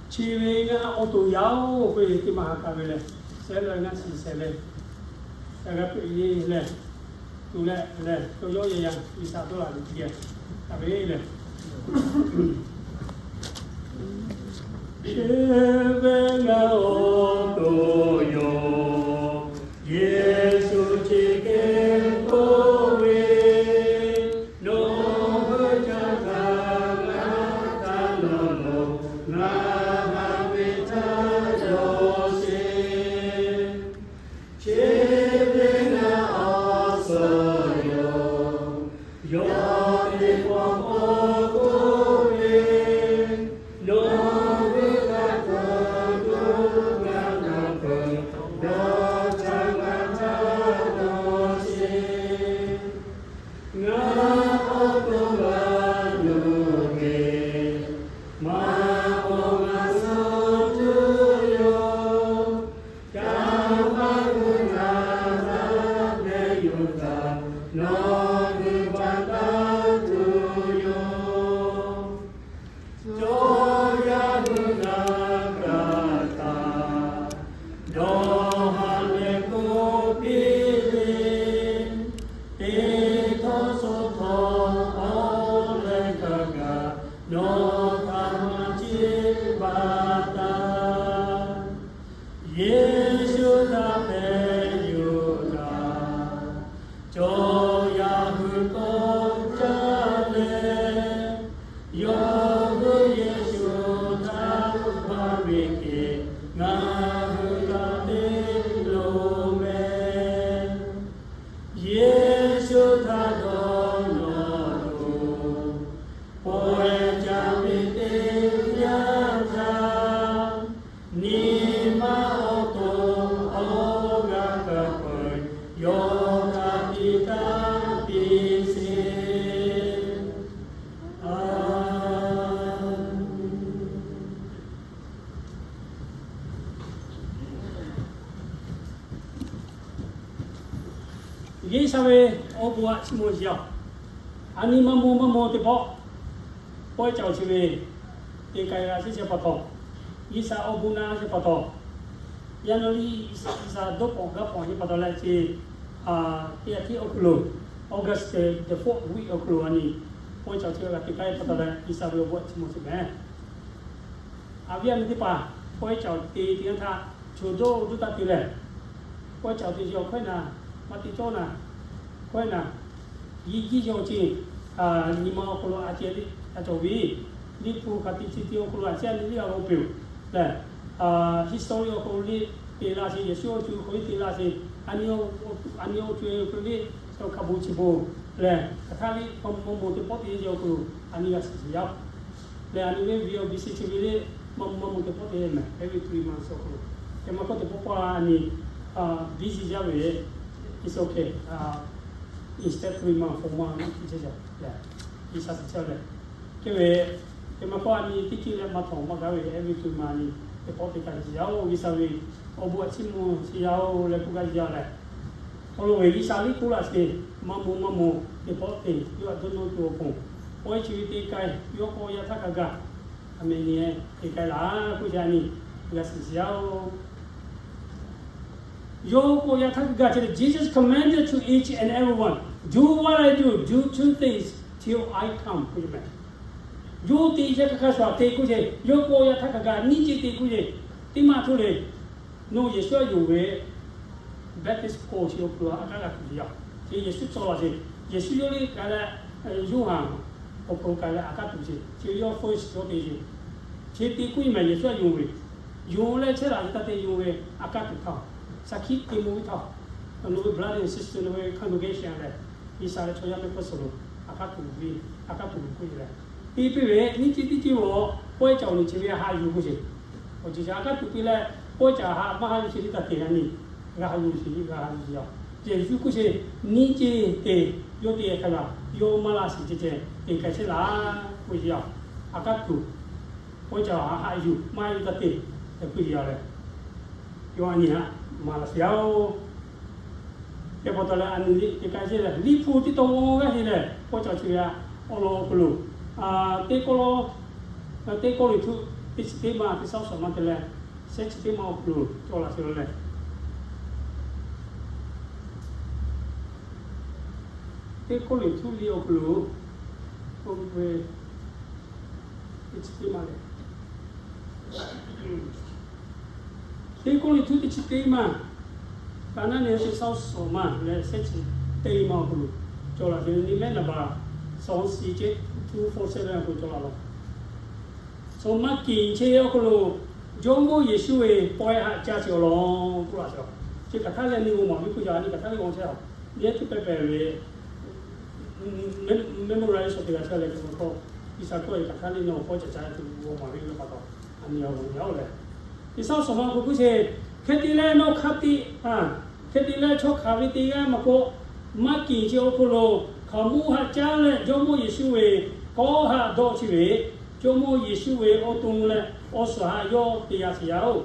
Chi ve ngaˇ awˬ to yaˇ oˬ k'oˆ ve teˇ maˇ ha k'aˬ ve leh, shehˆ leh ngaˇ chi shehˆ leh, yaꞈ g'a peuˬ yeˬ leh, tuˬ leh leh, to yawˇ yehˬ yaˇ G'uiˬsha dawˇ laꞈ ve teˇ geh, a ve leh, chi ve ngaˇ awˬ to yoˬ. Yeˍsuˆ chi hk'e k'oˆ ve, Nawˬ hui caˇ htaˇ ngaˬ htaꞈ nawˬ loˍ, ngaˬ haꞈ ve htaˇ dawˇ sheˍ. Chi ve ngaˇ awˬ suhˍ yoˬ. Yawˇ teˇ pawˆ k'awꞈ k'oˆ ve, Nawˬ hui g'a hto tuˬ g'a na peuˬ, dawˇ caˇ ngaˬ htaꞈ dawˇ sheˍ. Ngaˬ awˬ to g'a nuˇ ve, maˇ k'awꞈ g'a suh tuˬ yoˬ. Caˇ paˍ hui ngaˬ htaꞈ hpehꞈ yuˬ htaꞈ nawˬ hui baˬ taˍ tuˬ yoˬ. Chaw yaˇ hui g'a kaˇ htaˇ, dawˇ haˍ leh k'oˆ piˇ ve, Teˇ htawˇ suh htawˇ awˬ leh kaˇ kaꞈ nawˬ htaꞈ maˇ ciˇ baˬ taˍ. Yeˍsuˆ htaꞈ hpehꞈ yuˬ htaꞈ, chaw yaˇ hui tawˇ caˇ leh, yawˇ hui Yeˍsuˆ htaꞈ baˬ ve hk'e ngaˬ hui g'a te loˍ mehˍ. Yeˍsuˆ htaꞈ dawˇ nawˬ tuˬ, pawehˇ caˇ ve teˇ yanˇ htaˇ, nyi ma awˬ to awˬ g'aˇ kaꞈ peuˬ, yawˇ htaꞈ tiꞈ taˇ piˇ sheˍ. A G'uiˬsha ve awˬ bon aꞈ chiˇ mvuh sheˍ yaˇ. A nyi maˇ mvuh maˇ mvuh teˇ pawˆ pawehˇ cawˬ chi ve teˇ k'ai g'a sheˍ chi pa taw, G'uiˬsha awˬ bon naˆ chi pa taw, yaˇ naw liˇ G'uiˬsha dawˇ pawˬ gaˇ pawˬ chi pa taw leh chi, teˇ yanˇ htiˉ awˬ hk'aw lo, August the fourth week awˬ hk'aw lo a nyi pawehˇ cawˬ chi g'a teˇ k'ai pa taw leh G'uiˬsha ve awˬ bon aꞈ chiˇ mvuh sheˍ mehˍ. A viˉ a nyi teˇ hpaˍ, pawehˇ cawˬ te teˇ yanˇ htaˇ, choˬ dawˇ duˇ taˇ te lehˬ, pawehˇ cawˬ te chi awˬ hkawehˇ naˍ, maˇ te cawˇ naˍ, hkawehˇ naˍ, yiˇ jiˇ yaw ce, nyi ma awˬ hk'aw lo a ceh liˇ a cawˬ ve, liꞈ hpu hk'aˬ te chi te awˬ hk'aw lo a ciˉ a nyi liˇ a g'a peuˬ lehˬ, history awˬ hk'aw lo liˇ te laˇ sheˍ, Yeˍsuˆ awˬ co hk'aw liˇ te laˇ sheˍ, a nyi awˬ co hk'aw liˇ, hk'a bon chi bon lehˬ, hk'aˬ htaˇ liˇ maˇ mvuh maˇ mvuh teˇ pawˆ te yehˬ awˬ hk'aw lo a nyi g'a shiˍ shiˍ yaˇ. Lehˬ a nyi ve V O B C chi ve liˇ maˇ mvuh maˇ mvuh teˇ pawˆ te mehˍ, every three months awˬ hk'aw lo. Hk'e maˇ k'oˆ teˇ pawˆ pawˆ a nyi busy jaˇ ve, it's okay. Instead three months, four months, maˇ te chehˇ jaˇ lehˬ, G'uiˬsha shiˍ chehˇ lehˬ. Hk'e ve, hk'e maˇ k'oˆ a nyi teˇ ceuˬ leh maˇ htawnˍ maˇ gaˇ ve every three months a nyi teˇ pawˆ te kaꞈ shiˍ yaˇ oˬ, G'uiˬsha ve awˬ bon aꞈ chiˇ mvuh shiˍ yaˇ oˬ leh k'oˆ gaˇ yaˇ lehˬ, hk'aw lo ve G'uiˬsha liˇ k'oˆ laˇ sheˍ, maˇ mvuh maˇ mvuh teˇ pawˆ te yawˇ aꞈ dawˇ nawˇ tuˬ awˬ pon, pawehˇ chi ve teˇ k'ai yawˇ k'aw yaˇ htaˇ kaꞈ g'a, a meh nyi teˇ k'ai laˇ k'oˆ ce a nyi g'a shiˍ shiˍ yaˇ oˬ. Yawˇ k'aw yaˇ htaˇ kaꞈ g'a ce leh, Jesus commanded to each and everyone, Do what I do, do two things till I come k'oˆ ce mehˍ. Yawˇ te yaˇ hk'aˇ hk'aˇ shuˍ te k'oˆ ce, yawˇ k'aw yaˇ htaˇ kaꞈ g'a nyiˇ ceuˬ te k'oˆ ce, teˇ maˇ htoˇ le, nawˬ Yeˍsuˆ aꞈ yonˍ ve Baptist hkawˇ chi awˬ hk'aw lo a kaˉ g'a tuˬ yaˇ. Chi Yeˍsuˆ cawˬ laˬ sheˍ. Yeˍsuˆ yawˇ liˇ k'ai leh, Yoˇhanˬ awˬ hk'aw lo k'ai leh aꞈ kaˉ tuˬ sheˍ. Chi yawˇ first yawˇ te sheˍ. Chi te k'oˆ ve maˬ Yeˍsuˆ a yonˍ ve, yonˍ leh chehˇ laˬ ve taˇ te yonˍ ve aꞈ kaˉ tuˬ htaˇ, shaˍ hkiˆ te mvuh ve htaˇ, nawˬ ve brother and sister, nawˬ ve congregation lehˬ, G'uiˬsha leh chaw yaˇ mehˆ hpfuhˇ suhˍ lo aꞈ kaˉ tuˬ ve, aꞈ kaˉ tuˬ ve k'oˆ ve lehˬ, te piˇ ve nyiˇ ceˇ teˇ ceˇ awˬ pawehˇ caꞈ awˬ nyi chi ve haꞈ yuˬ k'oˆ sheˍ. Awˬ ceuˬ chi aꞈ kaˉ tuˬ piˇ leh pawehˇ caꞈ haꞈ maˇ haꞈ yuˬ sheˍ liˇ taˇ te a nyi, g'a haꞈ yuˬ sheˍ, g'a haꞈ yuˬ sheˍ a. Yeˍsuˆ k'oˆ sheˍ, nyiˇ ceˇ te, yawˇ te hk'a gaˬ yawˇ maˇ laˇ shiˍ ceh ceh te k'ai chehˇ laˇ k'oˆ sheˍ a. Aꞈ kaˉ tuˬ pawehˇ caꞈ haꞈ yuˬ maˇ haꞈ yuˬ taˇ te tehꞈ k'oˆ sheˍ a leh, yawˇ a nyi haꞈ maˍ laˬ sheˍ a-oˬ. Hk'e pa taw leh a nyi liˇ te k'ai chehˇ leh, Liꞈ hpu teˇ tawn g'aˇ heˆ lehˬ, pawehˇ caꞈ chi ve a awˬ lawn awˬ hk'aw lo, teˇ kawˆ lawˇ, teˇ Kawˇrenˍhtuˆ teˇ chi teˇ ma teˇ saˉ sawˍ ma te leh, shehˆ chi teˇ ma awˬ hk'aw lo cawˬ laˬ sheˍ leh, teˇ Kawˇrenˍhtuˆ liꞈ awˬ hk'aw lo, k'oˆ ve, teˇ chi teˇ ma leh, teˇ Kawˇrenˍhtuˆ teˇ chi teˇ ma, ka naˉ nehˬ teˇ saˉ sawˍ ma leh shehˆ chi teˇ ma awˬ hk'aw lo cawˬ laˬ sheˍ. Nyi mehˆ naˍ baˬ สองสี่เจ็ด two four seven awˬ hk'aw lo cawˬ laˬ law. Chaw maˇ kinˍ chi awˬ hk'aw lo Jawˇmawˇ Yeˍsuˆ ve pawehˇ haꞈ caˇ chi awˬ lawn k'oˆ laˬ sheˍ. Chi kaꞈ htaˇ leh nyi g'aw maˍ ve k'oˆ yaꞈ, a nyi kaꞈ htaˇ leh g'aw chehˇ a. Nyi teˇ pehˍ pehˍ ve memorize sawˬ te g'a chehˇ leh, hk'e ma hk'aw G'uiˬsha tawˇ e kaꞈ htaˇ leh nawˬ pawehˇ caꞈ caˇ tuˬ g'aw maˍ ve pa taw, a nyi awˬ lawn yaˇ-oˬ leh, teˇ saˉ sawˍ ma awˬ hk'aw lo k'oˆ sheˍ. Hk'e te leh nawˬ hk'a te, hk'e te leh chaw hk'aˬ ve teˇ g'aˇ maˇ k'oˆ, maˇ kinˍ chi awˬ hk'aw lo hkaoˍmonˇ haꞈ caˉ leh Jawˇmawˇ Yeˍsuˆ ve kawˆ haꞈ dawˆ chi ve, Jawˇmawˇ Yeˍsuˆ ve awˬ to leh awˬ suhˍ haꞈ yawˇ te yaꞈ sheˍ yaˇ-oˬ.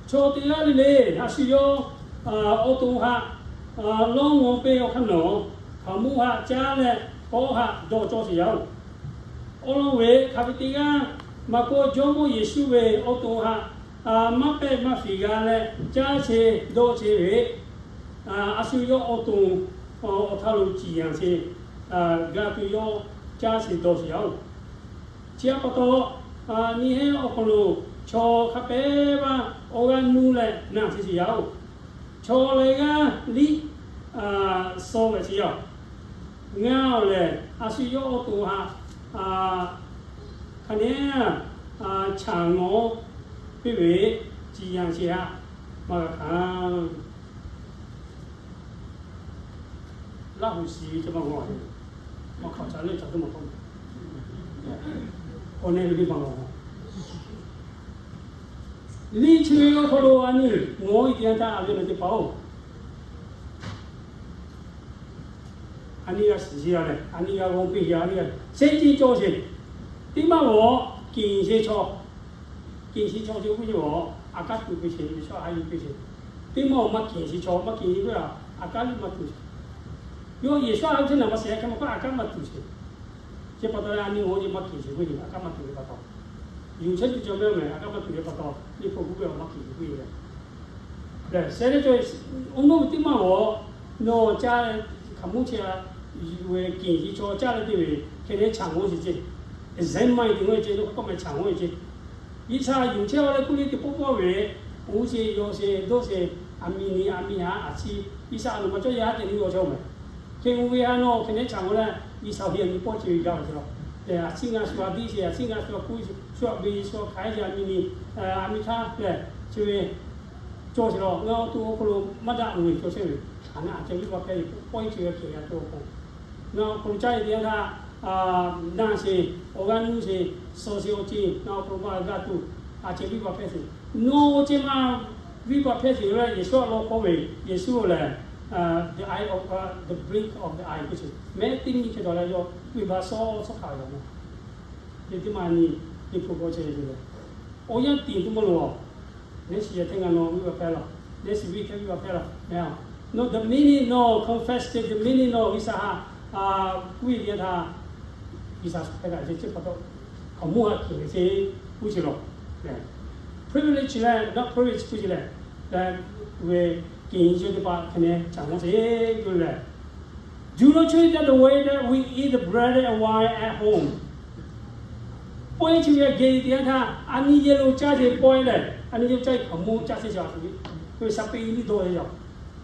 Chaw teˇ g'aˇ le le a shu yawˇ awˬ to haꞈ lawˇ ngaw peˇ awˬ hk'aˇ nawˬ, hkaoˍmonˇ haꞈ caˉ leh kawˆ haꞈ dawˆ cawˇ sheˍ yaˇ-oˬ. Awˬ lawn ve hk'aˬ ve teˇ g'aˇ maˇ k'oˆ, Jawˇmawˇ Yeˍsuˆ ve awˬ to haꞈ maˇ pehˆ maˇ fiˍ g'a leh caˇ sheˍ dawˆ sheˍ ve, a shu yawˇ awˬ to awˬ htaˇ lo ciˍ yanˍ sheˍ, g'a tuˬ yawˇ caˇ sheˍ dawˆ sheˍ yaˇ-oˬ. Chi pa taw, nyi heˉ awˬ hk'aw lo chaw hk'a pehˉ maˇ awˬ g'aˇ nuˇ leh naˬ sheˍ sheˍ yaˇ-oˬ. Chaw leh g'aˇ liˇ suh ve sheˍ yaˇ. Ngaˬ-oˬ lehˬ, a shu yawˇ awˬ to haꞈ hk'a nehˉ chaꞈ ngawˬ piˇ ve ciˍ yanˍ sheˍ haꞈ maˇ g'a hkanˍ. Laˇ huˍ shiˍ ve ca maˇ g'aw, maˇ hk'aˬ ca leh ca teˇ maˬ tawˇ, awˬ nehˬ ve teˇ hpaˍ-oˬ, liˇ chi ve awˬ hk'aw lo a nyi ngawˬ-e teˇ yanˇ htaˇ a ve lehˬ teˇ hpaˍ-oˬ, a nyi g'a shiˍ sheˍ a leh, a nyi g'a g'aw piˇ sheˍ a, a nyi g'a shehˆ tiˉ cawˇ sheˍ. Teˇ maˇ g'awˬ, kinˍ sheˍ chaw, kinˍ sheˍ chaw chi k'oˆ ve, aꞈ kaˉ tuˬ piˇ sheˍ, Yeˍsuˆ a yuˬ piˇ sheˍ. Teˇ maˇ maˇ kinˍ sheˍ chaw, maˇ kinˍ sheˍ k'oˆ ve, aꞈ kaˉ liˇ maˇ tuˬ sheˍ. Yawˇ Yeˍsuˆ a ve teˇ naˬ maˇ sheˍ, hk'e maˇ k'oˆ aꞈ kaˉ maˇ tuˬ sheˍ. Chi pa taw leh a nyi g'awˬ-e maˇ kinˍ sheˍ k'oˆ ve, aꞈ kaˉ maˇ tuˬ ve pa taw, yuˬ chehˇ tuˬ cawˬ meh meh, aꞈ kaˉ maˇ tuˬ ve pa taw, liˇ hpu k'oˆ ve maˇ kinˍ sheˍ k'oˆ ve lehˬ, lehˬ shehˆ leh cawˇ, oˇ nawˬ ve teˇ maˇ g'awˬ, nawˬ caˇ, hkaoˍmonˇ chi a yuˬ ve kinˍ sheˍ chaw caˇ leh te ve, hk'e leh chaꞈ ngawˬ sheˍ ceˇ. Examine tuˬ ngawˬ ceˇ, nawˬ hk'aˬ hk'e maˇ chaꞈ ngawˬ ceˇ. G'uiˬsha yuˬ chehˇ a leh k'oˆ le teˇ pawˆ pawˆ ve, oˇ sheˍ yawˬ sheˍ dawˇ sheˍ, aˬ miˍ nyi aˬ miˍ haꞈ aˬ chi, G'uiˬsha a loˍ maˇ cawˇ yaˇ ceh nyi g'awˬ chehˇ-oˬ meh. Hk'e oˇ ve a nawˬ hk'e leh chaꞈ ngawˬ leh, G'uiˬsha awˬ hk'e nyi pawˆ ceh ve gaˬ ve ceh law. Lehˬ aˬ chi ngaˬ shu a diˆ sheˍ, aˬ chi ngaˬ shu a kuˇ sheˍ, shu a beˬ sheˍ, shu a hk'aˬ hk'e yaˇ aˬ miˍ nyi, aˬ miˍ htaˇ lehˬ chi ve cawˇ sheˍ law. Ngaˬ awˬ to awˬ hk'aw lo maˇ daꞈ loˍ ve cawˇ chehˇ ve, a naˆ a ceh viˇ va hpehˇ ve, pawˆ-e ceh ve hk'e g'a cawˇ k'o, ngaˬ awˬ hk'aw lo caˇ ve teˇ yanˇ htaˇ, naˬ sheˍ, awˬ g'aˇ nuˇ sheˍ, suh sheˍ awˬ ceuˬ ngaˬ awˬ hk'aw lo maˇ g'a tuˬ, a ceh viˇ va hpehˇ sheˍ. Nawˬ awˬ ceh maˇ viˇ va hpehˇ sheˍ leh, Yeˍsuˆ a lawn k'oˆ ve, Yeˍsuˆ lehˬ, the eye of, the blink of the eye k'oˆ sheˍ, mehˆ teˇ nyi hk'e dawˬ leh yawˇ viˇ va sawˉ sawˉ hk'a ve yoˬ. Teˇ maˇ nyi, teˇ hpu k'awꞈ ceh ve lehˬ, awˬ yanˇ tiˍ tuˬ maˇ loˍ. Neˇ shiˍ yehˬ hteˇ ngaˬ nawˬ viˇ va hpehˇ laˇ, neˇ shiˍ viˇ hteˇ viˇ va hpehˇ laˇ meh a. Nawˬ the minute nawˬ confess te, the minute nawˬ G'uiˬsha haꞈ kuˇ ve teˇ yanˇ htaˇ, G'uiˬsha hk'e kaꞈ ceh ceh pa taw, hkaoˍmonˇ haꞈ kuˬ ve sheˍ, kuˇ sheˍ law. Privilege leh not privilege kuˇ sheˍ leh, leh ve kinˍ sheˍ teˇ hpaˍ hk'e neh caꞈ g'awˬ sheˍ k'oˆ leh, Do not treat that the way that we eat the bread and wine at home. Pawehˇ chi ve geh teˇ yanˇ htaˇ, a nyi yehˬ lo caˇ sheˍ pawehˇ lehˬ, a nyi yehˬ caˇ sheˍ hkaoˍmonˇ caˇ sheˍ shaˍ tuˬ ve, k'oˆ ve shaˍ peꞈ nyi liˇ dawˇ ve yaˇ.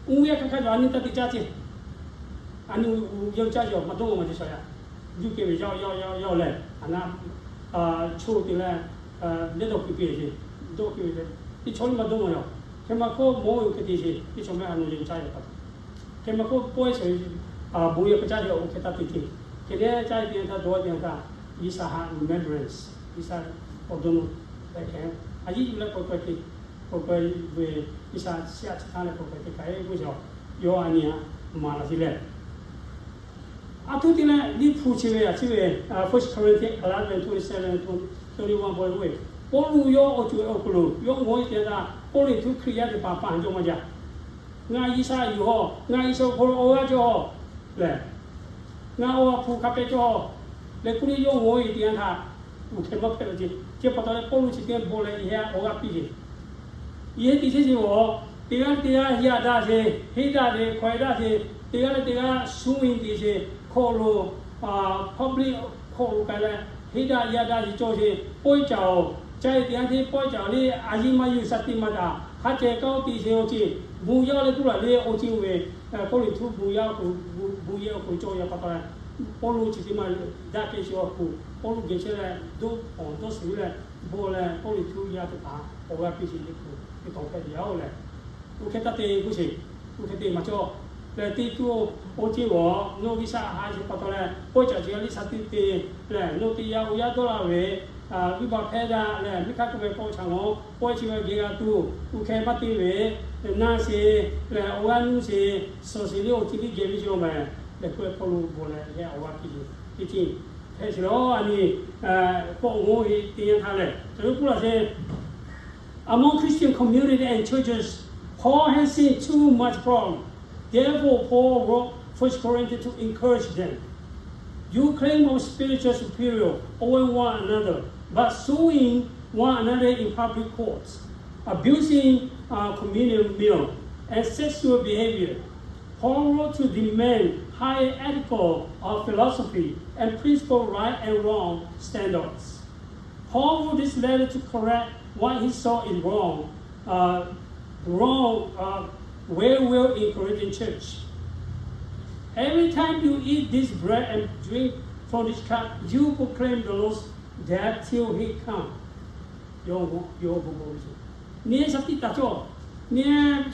Oˇ ve a hk'aˇ hk'aˇ cawˬ a nyi taˇ te caˇ sheˍ. A nyi u yawˇ caˇ yaw maˇ dawˇ maˇ te shaˍ yaˇ. Juˇ kehˬ ve yaˇ yaˇ yaˇ lehˬ, a naˆ choˇ te leh, lehˇ dawˇ kuiˬ piˇ ve, dawˇ kuiˬ ve lehˬ, teˇ chaw liˇ maˇ dawˇ maˇ yaw. Hk'e maˇ k'oˆ, mawˇ ve hk'e te sheˍ, teˇ chaw mehˆ a naw yawˇ caˇ yaw pa taw. Hk'e maˇ k'oˆ, pawehˇ shawˍ ve, bon yaˇ hk'e caˇ yaw oˇ hk'e taˇ te te. Hk'e leh caˇ te taˇ dawˇ te taˇ, G'uiˬsha ha remembrance, G'uiˬsha awˬ dawˇ nawˇ leh hk'e, a yiˉ yuˬ leh k'awꞈ k'awꞈ te, k'awꞈ k'awꞈ ve, G'uiˬsha shehˆ chi htaˇ leh k'awꞈ k'awꞈ te kaꞈ e k'oˆ ve, yawˇ a nyi a maˍ laˬ te leh, a htoꞈ te leh Liꞈ hpu chi ve a chi ve, First Corinthians eleven twenty seven, twenty one, k'oˆ ve, Pawˇluꞈ yawˇ awˬ ceuˬ awˬ hk'aw lo yawˇ ngaw e te htaˇ, Kawˇrenˍhtuˆ Hkriꞈ yaˇ teˇ hpaˍ paˍ haˍ jaw maˇ jaˇ. Ngaˬ G'uiˬsha yuˬ haw, ngaˬ G'uiˬsha awˬ hk'aw lo awˬ g'aˇ cawˬ haw lehˬ, ngaˬ awˬ ha hpu hk'a pehꞈ cawˬ haw lehˬ, k'oˆ le yawˇ ngaw e te htaˇ, uˬ hk'e maˇ hpehꞈ ve ce. Chi pa taw leh Pawˇluꞈ chi teˇ bon leh yehˬ awˬ g'aˇ piˇ ve, yehˬ teˇ chehˇ sheˍ awˬ, teˇ g'aˇ leh teˇ g'aˇ yaˇ daꞈ sheˍ, henˇ daꞈ ve hkawehˇ daꞈ sheˍ, teˇ g'aˇ leh teˇ g'aˇ shu ve te sheˍ, hk'aw lo, public hk'aw lo k'ai leh, henˇ daꞈ yaˇ daꞈ sheˍ cawˬ sheˍ, pawehˇ caˍ awˬ, caˇ e te htaˇ hteˇ pawehˇ caˍ awˬ le, a yiˉ maˇ yuˬ shaˍ tiꞈ maˇ daꞈ, ha ceh kaˇ oˇ te sheˍ awˬ ceuˬ, bon yaˇ leh tuˉ laˬ le awˬ ceuˬ oˇ ve, Kawˇrenˍhtuˆ bon yaˇ awˬ hk'aw lo, bon yaˇ awˬ hk'aw lo cawˬ yaˇ pa taw, Pawˇluꞈ chi teˇ maˇ daꞈ kehˬ sheˍ awˬ hk'aw lo, Pawˇluꞈ geh chehˇ leh dawˇ awˬ dawˇ suhˍ leh, bon leh Kawˇrenˍhtuˆ yaˇ teˇ hpaˍ awˬ g'aˇ piˇ sheˍ le hk'aw, teˇ tawˍ hpehꞈ ve yoˬ lehˬ. Oˇ hk'e taˇ te k'oˆ sheˍ, oˇ hk'e te maˇ cawˬ lehˬ, teˇ tuˉ oˇ ceuˬ awˬ, nawˬ G'uiˬsha ha sheˍ pa taw leh pawehˇ caˍ chi g'a liˇ shaˍ tiꞈ te lehˬ, nawˬ teˇ yanˇ awˬ yanˇ dawˇ laˇ ve, g'uiˇ baˬ hpehˇ daꞈ lehˬ, miˇ hk'aˇ k'oˆ ve k'awꞈ chaꞈ ngaw, pawehˇ chi ve geh g'a tuˬ, oˇ hk'e maˇ te ve, na sheˍ lehˬ, awˬ g'aˇ nuˇ sheˍ, suhˍ sheˍ le awˬ ceuˬ liˇ geh ve cawˬ mehˍ lehˬ, k'oˆ leh Pawˇluꞈ bon leh yehˬ awˬ g'aˇ piˇ ve teˇ ceuˬ hpehꞈ sheˍ lawˬ. A nyi k'awꞈ g'awˇ ve teˇ yanˇ htaˇ lehˬ, caˬ ve k'oˆ laˇ sheˍ. Among Christian community and churches, Paul has seen too much problem. Therefore, Paul wrote First Corinthians to encourage them. You claim of spiritual superior over one another, but suing one another in public courts, abusing uh, communion meal, and sexual behavior. Paul wrote to demand higher ethical uh, philosophy and principle right and wrong standards. Paul wrote this letter to correct what he saw is wrong, uh, wrong uh, very well in Corinthian church. Every time you eat this bread and drink from this cup, you proclaim the Lord's death till he comes. Yawˇ hui, yawˇ hui bon bon ve ce. Neˇ shaˍ tiꞈ taˍ cawˇ, neˇ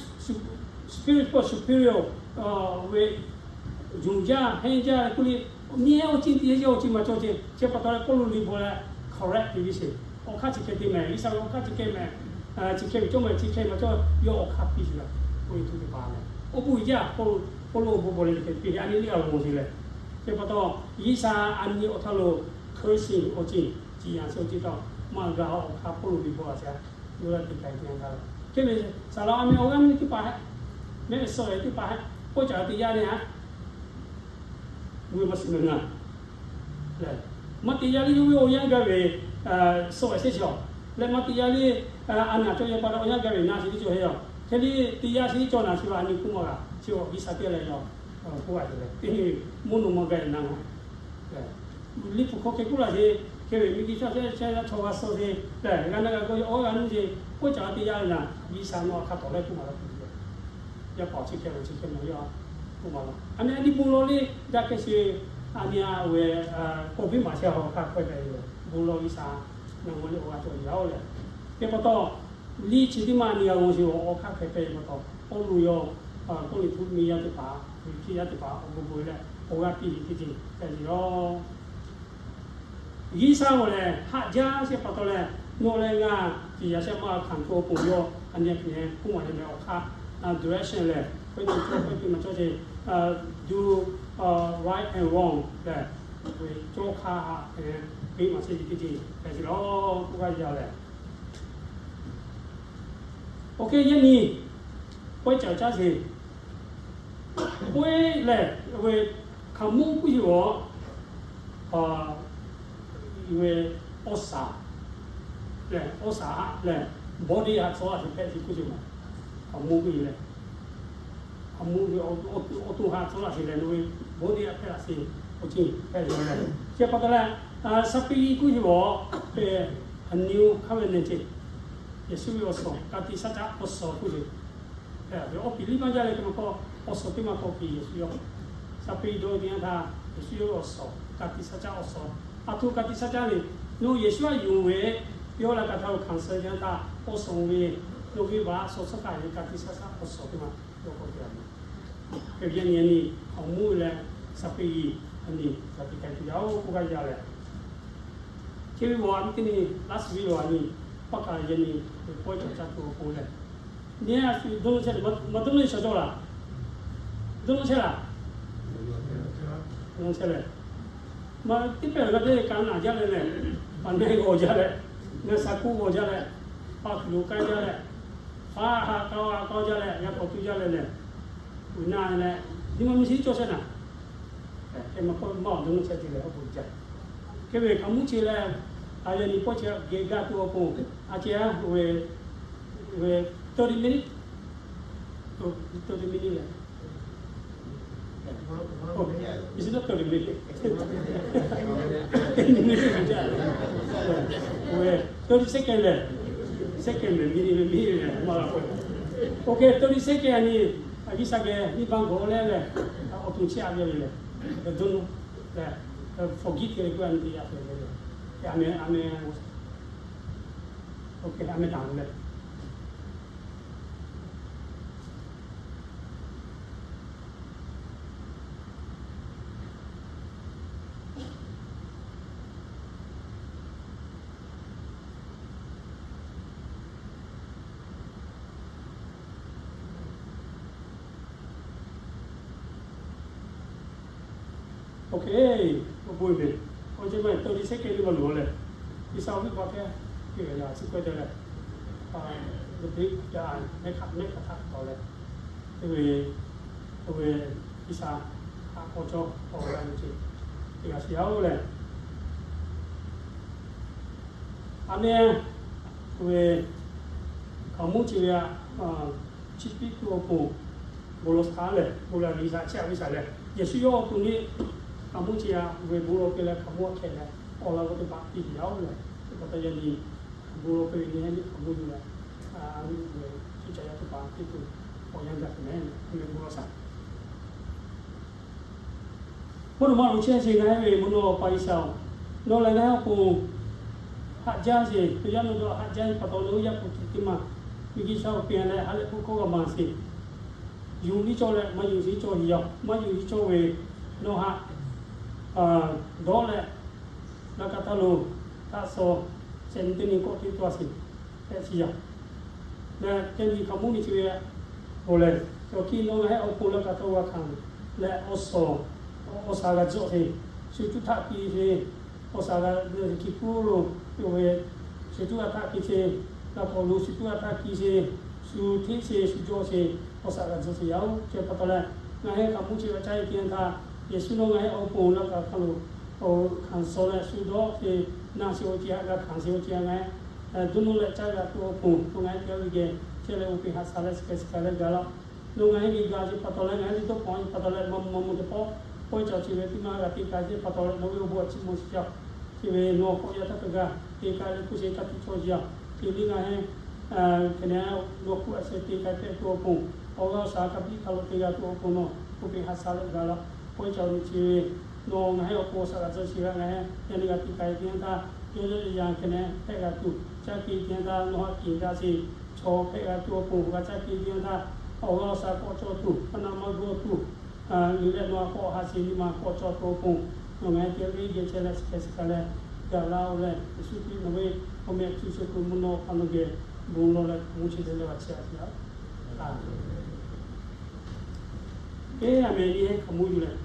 superior, superior ve yonˍ jaˇ henˇ jaˇ k'oˆ le, neˇ awˬ ceuˬ teˇ yanˇ awˬ ceuˬ maˇ cawˬ ce. Chi pa taw leh Pawˇluꞈ liꞈ bvuhꞈ leh correct te ve sheˍ. Awˬ hk'aˇ chi hk'e te mehˍ, G'uiˬsha ve awˬ hk'aˇ chi hk'e mehˍ, chi hk'e ve cawˇ mehˍ, chi hk'e maˇ cawˇ, yawˇ awˬ hk'aˇ piˇ sheˍ la. Oˇ ve tuˬ teˇ hpaˍ lehˬ, oˇ bon jaˇ, Pawˇluꞈ awˬ bon bvuhꞈ leh teˇ hk'e piˇ a nyi liˇ a g'awˬ sheˍ lehˬ. Chi pa taw, G'uiˬsha a nyi awˬ htaˇ lo cursing awˬ ceuˬ, ciˍ yanˍ sheˍ awˬ ceuˬ taw, maˇ g'a awˬ hk'aˇ Pawˇluꞈ liꞈ bvuhꞈ a sheˍ. Yawˇ leh teˇ hk'e te a ga leh, hk'e ve saˍ laꞈ a meh awˬ g'aˇ nuˇ teˇ hpaˍ heˆ, mehˆ ve suh ve teˇ hpaˍ heˆ, pawehˇ caˍ ve teˇ yanˇ le ha, g'uˇ maˇ suh meh ngaˬ lehˬ, maˇ te yaˇ le yawˇ ve awˬ yanˇ gaˇ ve suh ve sheˍ cawˬ leh, maˇ te yaˇ le a naˍ cawˇ yaˇ pa taw awˬ yanˇ gaˇ ve na sheˍ teˇ cawˬ heˆ yaˇ. Hk'e le teˇ yanˇ sheˍ cawˬ naˍ chi ve a nyi k'oˆ maˇ g'a. Chi G'uiˬsha teˇ leh yaw k'oˆ a te leh, mvuhˇ naw ma gaˇ ve na ngaˬ lehˬ, liꞈ hpu hk'aw hk'e k'oˆ laˇ sheˍ. Hk'e ve miˬguiˬ chaw chehˇ chaw g'a suh sheˍ lehˬ, g'a na g'a gaw awˬ g'aˇ nuˇ sheˍ, pawehˇ caˍ ve teˇ yanˇ le naˍ, G'uiˬsha nawˬ a hk'a tawˍ leh k'oˆ maˇ la tuˬ ve. Yaˇ paˍ chi hk'e ve chi hk'e maˇ yaˇ k'oˆ maˇ la. A nyi a nyi bon lawˬ le, daꞈ kehˬ sheˍ, a nyi a ve k'awꞈ biˇ maˍ chehˇ a hk'a hk'e ve, bon lawˬ G'uiˬsha nawˬ ngaˬ le awˬ g'aˇ cawˬ yaˇ oˬ lehˬ. Hk'e pa taw, liꞈ chi teˇ maˇ a nyi a g'awˬ sheˍ awˬ hk'aˇ hk'e hpehꞈ ve pa taw, Pawˇluꞈ yawˇ Kawˇrenˍhtuˆ miˇ yaˇ teˇ hpaˍ, Hpiˇ yaˇ teˇ hpaˍ awˬ bon bon leh awˬ g'aˇ piˇ ve teˇ ceuˬ hpehꞈ ve yoˬ. G'uiˬsha g'awˬ lehˬ haꞈ jaˇ sheˍ pa taw leh, nawˬ leh ngaˬ ciˍ yanˍ shehˆ maˇ hkanˍ hto pon yawˇ a nyi a hpehꞈ k'oˆ maˇ leh awˬ hk'aˇ direction lehˬ, hk'e te cawˇ hk'e te maˇ cawˇ sheˍ, do right and wrong lehˬ, ve cawˇ hk'aˇ haꞈ hk'e te maˇ sheˍ teˇ ceuˬ hpehꞈ ve yoˬ k'oˆ gaˇ yaˇ lehˬ. Oˇ hk'e yaˇ nyi, pawehˇ caˍ caˇ sheˍ. Pawehˇ lehˬ ve hkaoˍmonˇ k'oˆ ve awˬ, ve awˬ shaˍ lehˬ, awˬ shaˍ lehˬ, body haꞈ tcuh a hpehꞈ ve k'oˆ ve maˬ. Hkaoˍmonˇ k'oˆ ve lehˬ, hkaoˍmonˇ ve awˬ to haꞈ tcuh laˇ sheˍ lehˬ, nawˬ ve body haꞈ hpehꞈ laˇ sheˍ, awˬ ceuˬ hpehꞈ ve lehˬ. Chi pa taw leh, spirit k'oˆ ve awˬ, a new covenant ceˇ. Yeˍsuˆ ve awˬ suhˍ, ka tiꞈ shaˉ caˆ awˬ suhˍ k'oˆ ve, awˬ piˍ liˇ maˇ jaˇ leh hk'e maˇ k'oˆ, awˬ suhˍ teˇ maˇ k'awꞈ piˇ Yeˍsuˆ yoˬ. Saˍ peˍ dawˇ ve teˇ yanˇ htaˇ, Yeˍsuˆ yawˇ ve awˬ suhˍ, ka tiꞈ shaˉ caˆ awˬ suhˍ, a htoꞈ ka tiꞈ shaˉ caˆ le, nawˬ Yeˍsuˆ aꞈ yonˍ ve, yawˇ laꞈ ka htaˇ lo hkanˍ suh ve teˇ yanˇ htaˇ, awˬ suhˍ ve, nawˬ ve baꞈ suhˍ suhˉ kaꞈ ve ka tiꞈ shaˉ caˆ awˬ suhˍ teˇ maˬ yawˇ k'oˆ te a ve. Hk'e ve yaˇ nyi yaˇ nyi, awˬ mvuhˇ leh Saˍ peˍ yiˍ a nyi, ka tiꞈ ka tiꞈ yaˇ oˇ k'oˆ gaˇ yaˇ leh, hk'e ve awˬ a nyi teˇ nyi, laˇ suˍ ve awˬ a nyi, paˆ kaꞈ yaˇ nyi, pawehˇ cawˬ caˇ tuˬ awˬ pon lehˬ, nyi a shu dawˇ nawˇ chehˇ leh, maˇ dawˇ nawˇ e shaw cawˇ laˬ, dawˇ nawˇ chehˇ laˬ, dawˇ nawˇ chehˇ leh, maˇ teˇ pehˍ g'a teˇ ka naˬ jaˇ leh lehˬ, maˇ na g'awˬ jaˇ leh, na sha kuˇ g'awˬ jaˇ leh, pa kuiˬ lo k'ai jaˇ leh, faˉ ha k'aw ha k'aw jaˇ leh, yaˇ k'awꞈ tu jaˇ leh lehˬ, uiˍ na leh, nyi ma mvuhˇ shiˍ cawˇ chehˇ naˍ, hk'e maˇ k'oˆ maˇ awˬ dawˇ nawˇ chehˇ te leh awˬ bon jaˇ. Hk'e ve hkaoˍ monˇ chi leh, a yaˇ nyi pawehˇ chi geh gaˇ tuˬ awˬ pon, a ceh a ve, ve thirty minute, thirty minute leh, it's not thirty minute, ten minute, thirty second leh, second leh minute leh minute leh maˇ la k'oˆ. Okay, thirty second a nyi, a G'uiˬsha geh nyiˇ baˆ g'awˬ leh leh, awˬ to chehˇ a ve leh, dawˇ nawˇ leh, forgive leh k'oˆ a nyi te yaˇ hpehꞈ ve leh, amen, amen. Okay, amen taˍ ve leh. Okay, awˬ bon ve, awˬ ceuˬ maˇ thirty second maˇ loˬ leh, G'uiˬsha awˬ viˉ pa hkehˇ, teˇ g'aˇ yaˇ chi k'oˆ te leh, a, teˇ g'aˇ mehˆ hk'aˆ mehˆ hk'aˆ htaꞈ tawˍ leh, teˇ ve, oˇ ve G'uiˬsha haꞈ k'aw cawˇ tawˍ g'a ve ceuˬ teˇ g'aˇ shiˍ yaˇ oˬ leh, a meh, oˇ ve hkaoˍmonˇ chi ve a, chi piˇ tuˬ awˬ pon bon lawˬ shaˍ leh, bon lawˬ G'uiˬsha chehˇ a ve shaˍ leh, Yeˍsuˆ yawˇ awˬ to nyi hkaoˍmonˇ chi a ve bon lawˬ piˇ leh hkaoˍmonˇ a hkeh leh, awˬ laꞈ g'awˇ teˇ hpaˍ piˇ te yaˇ oˬ leh, chi pa taw yaˇ nyi bon lawˬ piˇ ve nyi hk'aˬ mvuhˇ yuˬ leh, a, nyi ve chi ca yaˇ teˇ hpaˍ piˇ tuˬ awˬ yanˇ gaˬ tuˬ meh, a meh bon lawˬ shaˍ. Mvuhˇ naw ma lo chehˇ sheˍ ngaˬ hui ve mvuhˇ naw pa G'uiˬsha-oˬ, nawˬ lehˬ ngaˬ hui awˬ pon haꞈ jaˇ sheˍ. Yaˇ nawˬ dawˇ haꞈ jaˇ ve pa taw, nawˬ hui yaˇ hpu tuˬ teˇ maˬ ve G'uiˬsha-oˬ, pehˬ leh ha lehˬ k'oˆ hkawˇ g'a maˍ sheˍ. Yonˍ liˇ cawˇ leh maˇ yonˍ liˇ cawˇ ve yoˬ. Maˇ yonˍ liˇ cawˇ ve nawˬ haꞈ dawˇ leh, laꞈ ka htaˇ lo htaꞈ suh shehˍ nyi teˇ nyi kawˆ teˇ tuˇ a sheˍ, hpehꞈ sheˍ yaˇ. Leh teˇ nyi hkaoˍmonˇ nyi chi ve awˬ lehˬ, cawˬ hkiˇ nawˬ ngaˬ hui awˬ pon laꞈ ka htaˇ g'a hkanˍ leh, awˬ suhˍ, awˬ shaˍ g'a tzuhˆ sheˍ, shu cuˇ htaˆ piˇ sheˍ, awˬ shaˍ g'a hki puˇ lo, oˇ ve shu cuˇ g'a htaˆ piˇ sheˍ, laꞈ k'awꞈ lo shu cuˇ g'a htaˆ piˇ sheˍ, shu hteˆ sheˍ, shu jawˇ sheˍ, awˬ shaˍ g'a tzuhˆ sheˍ yaˇ oˬ. Chi pa taw leh, ngaˬ hui hkaoˍmonˇ chi g'a caˇ ve teˇ yanˇ htaˇ, Yeˍsuˆ nawˬ ngaˬ hui awˬ pon laꞈ ka htaˇ lo hkanˍ suh leh, shu dawˇ sheˍ, na sheˍ awˬ ceuˬ a, g'a hkanˍ sheˍ awˬ ceuˬ a ngaˬ hui dawˇ nawˇ leh caˇ g'a tuˬ awˬ pon, nawˬ ngaˬ hui teˇ g'aˇ ve geh chehˇ leh, oˇ hk'e haꞈ shaˍ leh, suhˍ hkeh suhˍ hkeh leh gaˬ laˇ. Nawˬ ngaˬ hui geh gaˬ sheˍ pa taw leh, ngaˬ hui teˇ dawˇ hpawꞈ pa taw leh, maˇ mvuh maˇ mvuh teˇ pawˆ, pawehˇ cawˬ chi ve teˇ maˇ g'a te k'ai sheˍ pa taw leh, nawˬ ve awˬ bon a chiˇ mvuh sheˍ yaˇ. Chi ve nawˬ k'awꞈ yaˇ htaˇ hk'a gaˬ te k'ai leh hk'oˆ sheˍ ka tiꞈ cawˇ sheˍ yaˇ. Chi liˇ ngaˬ hui hk'e ne nawˬ hk'oˆ a sheh te k'ai hpehꞈ tuˬ awˬ pon, awˬ g'aˇ awˬ shaˍ hk'a biˇ hk'a lo te g'a tuˬ awˬ pon nawˬ, oˇ hk'e haꞈ shaˍ leh gaˬ laˇ. Pawehˇ cawˬ ve chi ve nawˬ ngaˬ hui awˬ pon awˬ shaˍ g'a tzuhˆ sheˍ g'a, ngaˬ hui yaˇ nyi g'a te k'ai teˇ yanˇ htaˇ, yawˇ yawˇ yaˇ hk'e ne hpehꞈ g'a tuˬ, caˇ piˇ teˇ yanˇ htaˇ nawˬ haꞈ kiˬ daꞈ sheˍ, chaw hpehꞈ g'a tuˬ awˬ pon g'a caˇ piˇ teˇ yanˇ htaˇ, awˬ g'aˇ awˬ shaˍ k'awꞈ cawˇ tuˬ, hk'a na maˇ g'awˇ tuˬ, liꞈ leh nawˬ a k'awꞈ haꞈ sheˍ nyi ma k'awꞈ cawˇ tuˬ awˬ pon, nawˬ ngaˬ hui teˇ g'aˇ ve geh chehˇ leh, suhˍ hkeh suhˍ hkeh leh gaˬ laˇ oˬ leh, Yeˍsuˆ Hkriꞈ nawˬ ve awˬ meh a cuˇ shuˍ kuiˬ mvuhˇ naw pa nawˬ geh bon lawˬ leh hkaoˍmonˇ chi te leh g'a chehˇ a sheˍ yaˇ. Aˍmenˍ. Eˇ, aˍmenˍ nyi hk'aˬ mvuhˇ yuˬ leh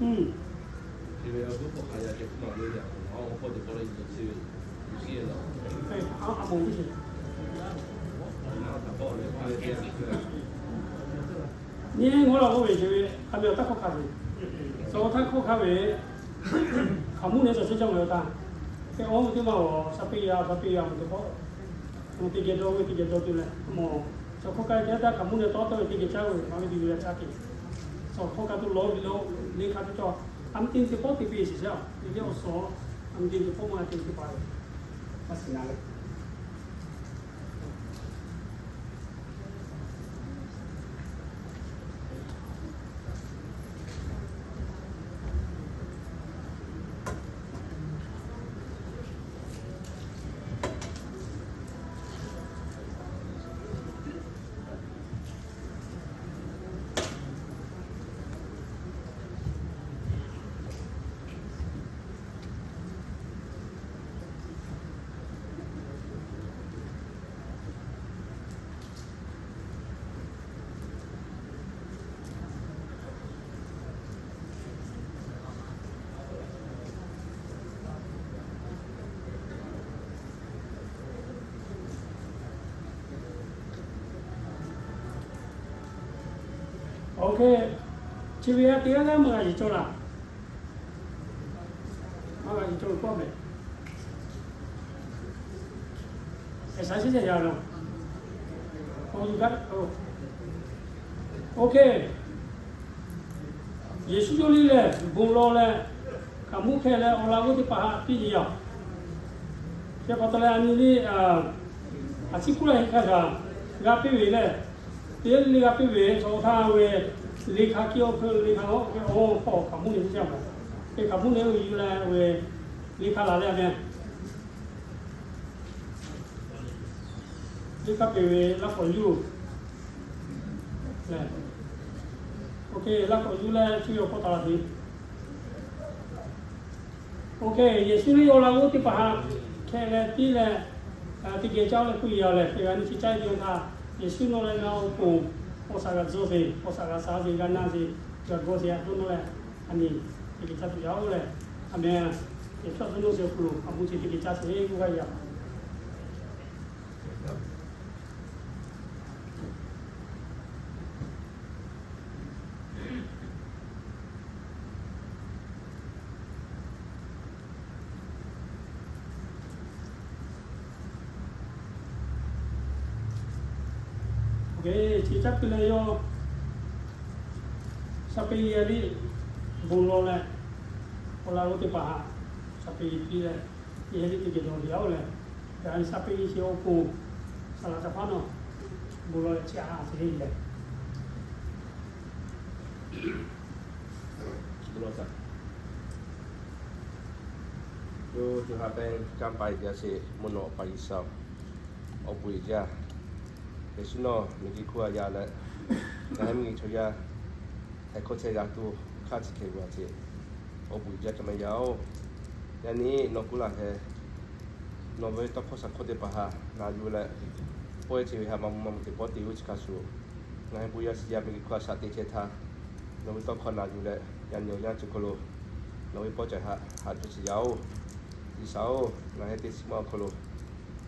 Nyi ngaw la k'oˆ ve ce ve, hk'a ve awˬ htaˇ hkawˇ hkanˇ ve, hkaoˍ monˇ nehˬ cawˬ chehˇ caˇ ve awˬ htaˇ, hk'e awˬ ve teˇ maˇ awˬ sha peˇ ya, sha peˇ ya mvuhˇ teˇ hkawˇ, mvuhˇ teˇ geh dawˇ ve teˇ geh dawˇ tuˬ leh, mvuhˇ cawˬ hkawˇ ka teˇ htaˇ hkaoˍ monˇ nehˬ tawˇ tawˇ ve teˇ geh caˇ ve, hk'aˬ ve teˇ geh leh caˇ ke, cawˬ hkawˇ ka tuˬ lawˇ ve lo, le hk'a tuˬ cawˬ, a mvuhˇ teˇ nyi teˇ pawˆ te piˇ shiˍ shaˉ, le le awˬ suhˍ, a mvuhˇ teˇ nyi teˇ pawˆ maˇ te teˇ hpaˍ ve, maˇ shiˍ na le. Oˇ hk'e, chi ve a teˇ g'aˇ g'aˇ maˇ g'a yiˬ cawˇ laˇ. Maˇ g'a yiˬ cawˇ ve kawˆ mehˍ. Eˍsaˍyaˆ shiˉ shehˍ yaˇ lo, oˇ hk'e, Yeˍsuˆ yawˇ liˇ lehˬ bon lawˬ leh, hkaoˍ monˇ hkeh leh awˬ laꞈ g'awˇ teˇ hpaˍ haꞈ piˇ ve yoˬ. Hk'e pa taw leh a nyi liˇ, a ciˉ kuˉ la heˆ hk'a shaˍ g'a piˇ ve lehˬ, teˇ le g'a piˇ ve chaw htaˇ ve, le hk'a kiˇ awˬ hk'e le hk'a awˬ hk'e awˬ hk'aw hkaoˍ monˇ nehˬ teˇ caˇ ma, hk'e hkaoˍ monˇ nehˬ oˇ yuˬ leh ve, le hk'a laˬ leh a meh le hk'a peˬ ve laˇ k'awꞈ yuˇ leh, oˇ hk'e laˇ k'awꞈ yuˇ leh cuˇ yaw hk'aw taˍ la te. Oˇ hk'e Yeˍsuˆ liˇ awˬ laꞈ g'awˇ teˇ hpaˍ haꞈ hkeh leh piˇ leh, teˇ geh caˇ leh k'oˆ ve yoˬ lehˬ, hk'e g'a nyi chi caˇ ve teˇ yanˇ htaˇ, Yeˍsuˆ nawˬ leh ngaˬ awˬ pon, awˬ shaˍ g'a tzuhˇ ve, awˬ shaˍ g'a sha ve, g'a na ve, g'a gaw ve a dawˇ nawˇ leh, a nyi teˇ geh caˇ tuˬ yaˇ oˬ lehˬ, a meh, Yeˍsuˆ a dawˇ nawˇ ve awˬ hk'aw lo a mvuhˇ chi teˇ geh caˇ sheˍ k'oˆ gaˇ ve yoˬ. Oˇ hk'e, chi caˇ piˇ leh yawˇ sha peˇ yaˇ liˇ bon lawˬ leh, awˬ laꞈ g'awˇ teˇ hpaˍ haꞈ sha peˇ piˇ leh, yaˇ liˇ teˇ geh dawˬ ve yoˬ lehˬ, yaꞈ nyi sha peˇ chi awˬ pon, saˍ laꞈ ca paˉ nawˬ bon lawˬ leh chi a a ce le lehˬ, bon lawˬ ca, co co ha pehˇ kanˇ paˍ jaˇ sheˍ, mvuhˇ naw pa G'uiˬsha, awˬ bon uiˍ jaˇ. Yeˍsuˆ nawˬ miˬguiˬ hk'oˆ a yaˇ leh, ngaˬ hui miˬguiˬ chaw yaˇ htaiˍ hkawˇ chehˇ g'a tuˬ hk'aˇ chi hk'e g'a ce, awˬ bon uiˍ jaˇ ca meh yaˇ oˬ. Yaꞈ nyi nawˬ kuˉ laˬ heh, nawˬ ve tawˇ hkawˇ shaˍ hkawˇ teˇ hpaˍ haꞈ na yuˬ leh, pawehˇ chi ve haꞈ maˇ mvuh maˇ mvuh teˇ pawˆ te uˇ chi hk'a shuˍ, ngaˬ hui bon yaˇ shiˍ yaˇ miˬguiˬ hk'oˆ a shaꞈ teꞈ chehˇ htaˇ, nawˬ ve tawˇ hkawˇ na yuˬ leh, yaꞈ nyi awˬ yanˇ chi hk'aw lo nawˬ ve pawehˇ cawˬ haꞈ haꞈ tuˬ shiˍ yaˇ oˬ. G'uiˬsha oˬ, ngaˬ hui teˇ chi ma awˬ hk'aw lo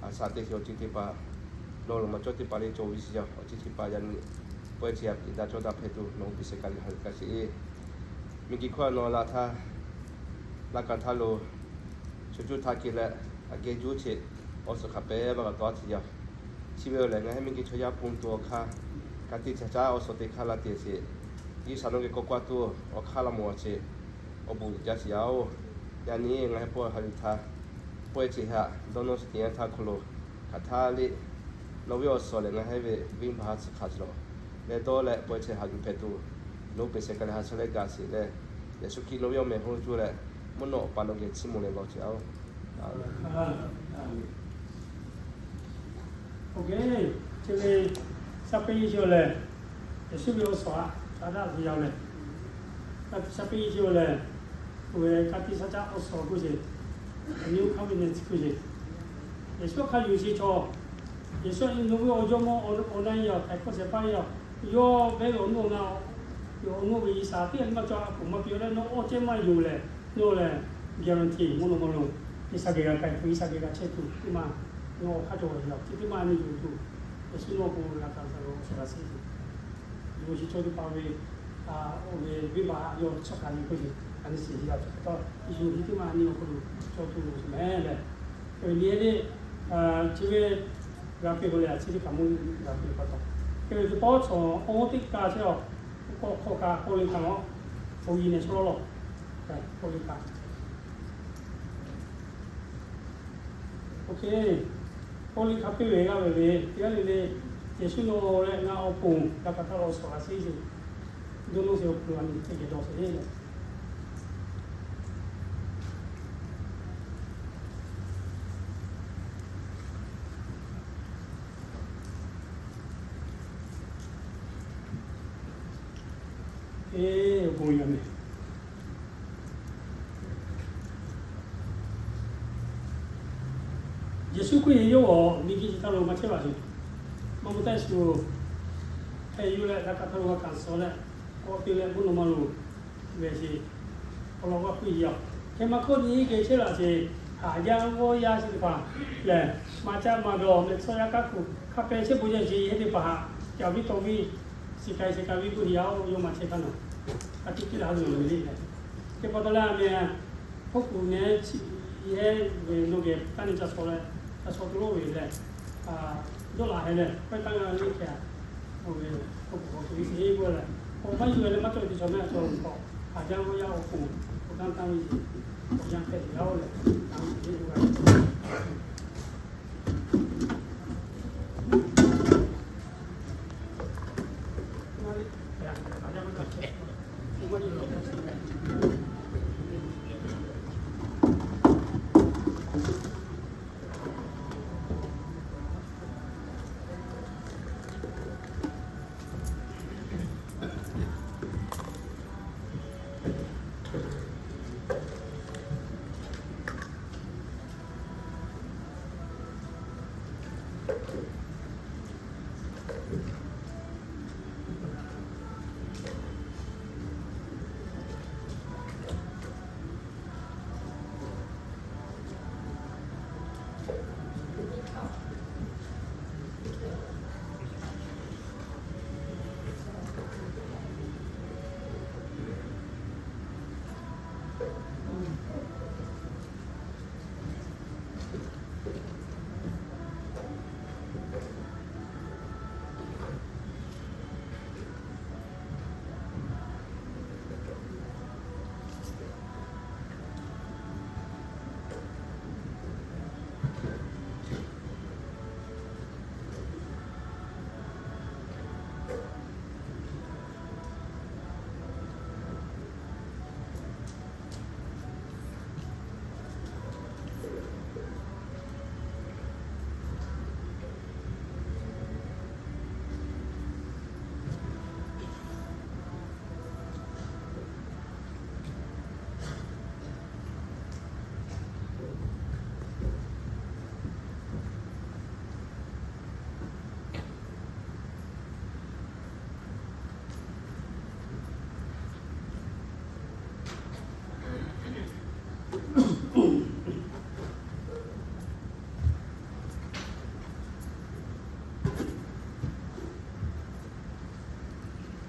a shaꞈ teꞈ sheˍ awˬ ceuˬ teˇ hpaˍ, nawˬ lo maˍ cawˇ teˇ hpaˍ le cawˬ ve shiˍ yaˇ awˬ ceuˬ teˇ hpaˍ yaꞈ nyi pawehˇ chi a piˍ daꞈ cawˇ daꞈ hpehꞈ tuˬ nawˬ hui piˍ shehˍ ka le ha lehˬ ka sheˍ. Miˬguiˬ hk'oˆ a nawˬ laˬ htaˇ, laˇ kaꞈ htaˇ lo, chaw juˇ htaˇ kehˬ leh, aꞈ kehˬ juˇ cheꞈ, awˬ suhˍ hk'a pehˍ maˇ g'a tawˍ a ciˍ yaˇ. Chi ve awˬ lehˬ, ngaˬ hui miˬguiˬ chaw yaˇ pon tuˬ awˬ hk'aˇ, ka tiꞈ caˇ caˇ awˬ suhˍ teˇ hk'aˇ laˇ te sheˍ. G'uiˬsha nawˬ geh k'awꞈ k'oˆ tuˬ awˬ hk'aˇ laˇ mawˬ a sheˍ. Awˬ bon uiˍ jaˇ shiˍ yaˇ oˬ. Yaꞈ nyi ngaˬ hui pawehˇ ha yuˬ htaˇ, pawehˇ cheꞈ haꞈ dawˇ nawˇ chi teˇ yanˇ htaˇ hk'aw lo, hk'aˬ htaˇ le, nawˬ ve awˬ suhˍ lehˬ ngaˬ hui ve venˇbaˆ ha tsuhˇ hk'a shuˍ lawˬ leh dawˇ leh pawehˇ cheꞈ ha yuˬ hpehꞈ tuˬ, nawˬ hui piˍ shehˍ ka le ha sha leh gaˬ sheˍ leh, Yeˍsuˆ Hkriꞈ nawˬ ve awˬ meh hawˉ lo cuˇ leh, mvuhˇ naw pa nawˬ geh chiˇ mvuh leh lawˬ ce a oˬ. Oˇ hk'e, chi ve sha peˇ yeˇ chi awˬ lehˬ, Yeˍsuˆ ve awˬ suhˍ haꞈ ca daꞈ ve yaˇ lehˬ, sha peˇ yeˇ chi awˬ lehˬ, oˇ ve ka tiꞈ caˇ caˇ awˬ suhˍ k'oˆ sheˍ, a nyi oˇ hk'aˇ ve nehˬ chi k'oˆ sheˍ. Yeˍsuˆ hk'a yuˬ sheˍ chaw, Yeˍsuˆ a nyi nawˬ ve awˬ jawˇmawˇ awˬ na e yaˇ, htaiˍ hkawˇ shehˍ hpaˇ yaˇ, yawˇ ve awˬ nuˇ awˬ na Yawˇ awˬ nuˇ ve G'uiˬsha teˇ g'aˇ nyi ma cawˬ a k'oˍ maˇ piˇ leh, nawˬ awˬ ceh maˇ yonˍ leh, nawˬ leh guarantee mvuhˇ naw ma lo G'uiˬsha geh g'a k'ai tuˬ, G'uiˬsha geh g'a chehˇ tuˬ teˇ maˇ nawˬ awˬ hk'aˇ cawˬ ve yoˬ. Chi teˇ maˇ a nyi yonˍ tuˬ, Yeˍsuˆ nawˬ k'o g'a kaꞈ taˍ lo shawˍ la sheˍ. Yonˍ chi cawˬ teˇ hpaˍ ve, a, oˇ ve venˇbaˆ yawˇ chi hk'aˬ nyi k'oˆ ve, a nyi sheˍ ya tawˇ yonˍ chi teˇ maˇ a nyi awˬ hk'aw lo cawˬ tuˬ loˍ sheˍ mehˍ leh, hk'e ve nyi le, chi ve g'a piˇ k'o leh a chi teˇ kaꞈ mvuhˇ g'a piˇ pa taw, hk'e ve teˇ pawˆ chaw awˬ teˇ kaꞈ chehˇ a, k'awꞈ hk'awꞈ kaꞈ k'awꞈ le kaꞈ lawˬ, k'awꞈ yiˍ nehˬ chaw lawˬ, k'awꞈ le kaꞈ. Oˇ hk'e, k'awꞈ le hk'a piˇ ve g'a ve le, teˇ g'aˇ le le, Yeˍsuˆ nawˬ leh ngaˬ awˬ pon g'a kaꞈ taˍ lo shawˍ la sheˍ sheˍ, dawˇ nawˇ sheˍ awˬ pon a nyi teˇ geh dawˇ sheˍ le. Eˬ, awˬ bon yaˇ mehˍ. Yeˍsuˆ Hkriꞈ yawˇ awˬ miˬguiˬ chi htaˇ lo maˇ chehˇ baˬ sheˍ. Maˇ mvuh taˆ shuˍ, hk'e yuˬ leh g'a kaꞈ taˍ lo g'a kaꞈ shawˍ leh, k'awꞈ te leh mvuhˇ naw ma lo ve sheˍ. Awˬ lawn g'a hpuˇ yaˇ. Hk'e maˇ hkawˇ nyi geh chehˇ laˬ sheˍ. Haˍ yaˇ g'awˇ yaˇ chi teˇ hpaˍ lehˬ, maˇ caˇ maˇ dawˬ mehˍ, chaw yaˇ kaˇ kuˬ hk'a pehˍ chehˇ bon yaˇ sheˍ. Hk'e teˇ hpaˍ haꞈ caˍ viˉ taw viˉ, shiˍ k'ai shiˍ k'ai viˉ k'oˆ yaˇ oˇ yawˇ maˇ chehˇ htaˇ nawˬ, a tiˉ tiˉ la ha zuˬ loˬ le. Hk'e pa taw leh a meh, hk'oˆ kuˬ nehˬ chi yehˇ ve nawˬ geh taˇ nyi ca shaw leh, ca shaw tuˬ loˉ ve lehˬ, dawˇ laˬ heh leh k'awehˇ taˇ g'a le hkeh, oˇ ve hk'oˆ kuˬ k'awꞈ tuˬ ve sheˍ k'oˆ leh, k'awꞈ maˇ yuˬ leh maˇ cawˬ ve teˇ chaw mehˍ a chaw k'awꞈ, haˍ yaˇ g'awˇ yaˇ awˬ pon, k'awꞈ kanˉ tanˇ ve sheˍ, k'awꞈ yanˇ hpehꞈ yaˇ oˇ leh, tanˇ ve sheˍ k'oˆ leh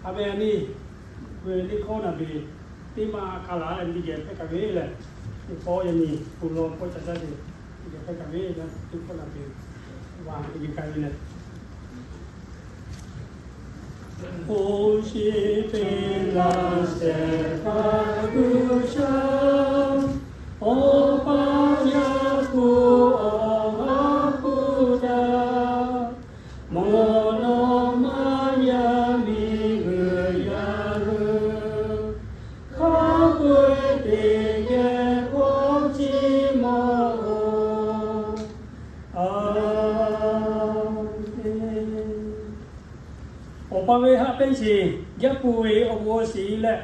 A meh a nyi, ve liꞈ hkawˇ naˍ beˬ teˇ maˇ ka laˬ leh miˬ geh hpehꞈ kaꞈ ve lehˬ, teˇ pawˆ yaꞈ nyi pon law pawˆ ca caˇ ve, miˬ geh hpehꞈ kaꞈ ve lehˬ, teˇ hkawˇ naˍ beˬ wa miˬ geh ka ve lehˬ, oˇ shiˍ peꞈ laˇ shehˍ hpaˇ G'uiˬsha, Awˬ pa yaˇ hpu awˬ ha hpu htaꞈ mvuhˇ naw ma yaˇ miˇ g'uiˬ yaˇ hui hk'a peu-eˬ teˇ geh hkawˇ ciˇ mawˬ-oˬ. A Awˬ pa ve haꞈ pehnˇ sheˍ, Yaˇ hpu ve awˬ bon awˬ shiˍ leh,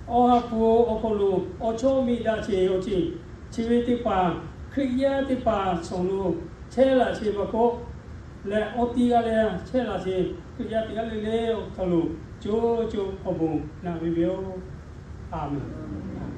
Awˬ ha hpu awˬ hk'aw lo awˬ chawˇ miˬ daꞈ sheˍ awˬ ceuˬ, chi ve teˇ hpaˍ Hkriꞈ yaˇ teˇ hpaˍ shawˍ lo chehˇ laꞈ sheˍ ve k'o, leh awˬ ti g'a leh chehˇ laˬ sheˍ. Hkriꞈ yaˇ teˇ g'aˇ le le awˬ hk'aw lo co co awˬ bon naꞈ ve yoˬ. A menˍ.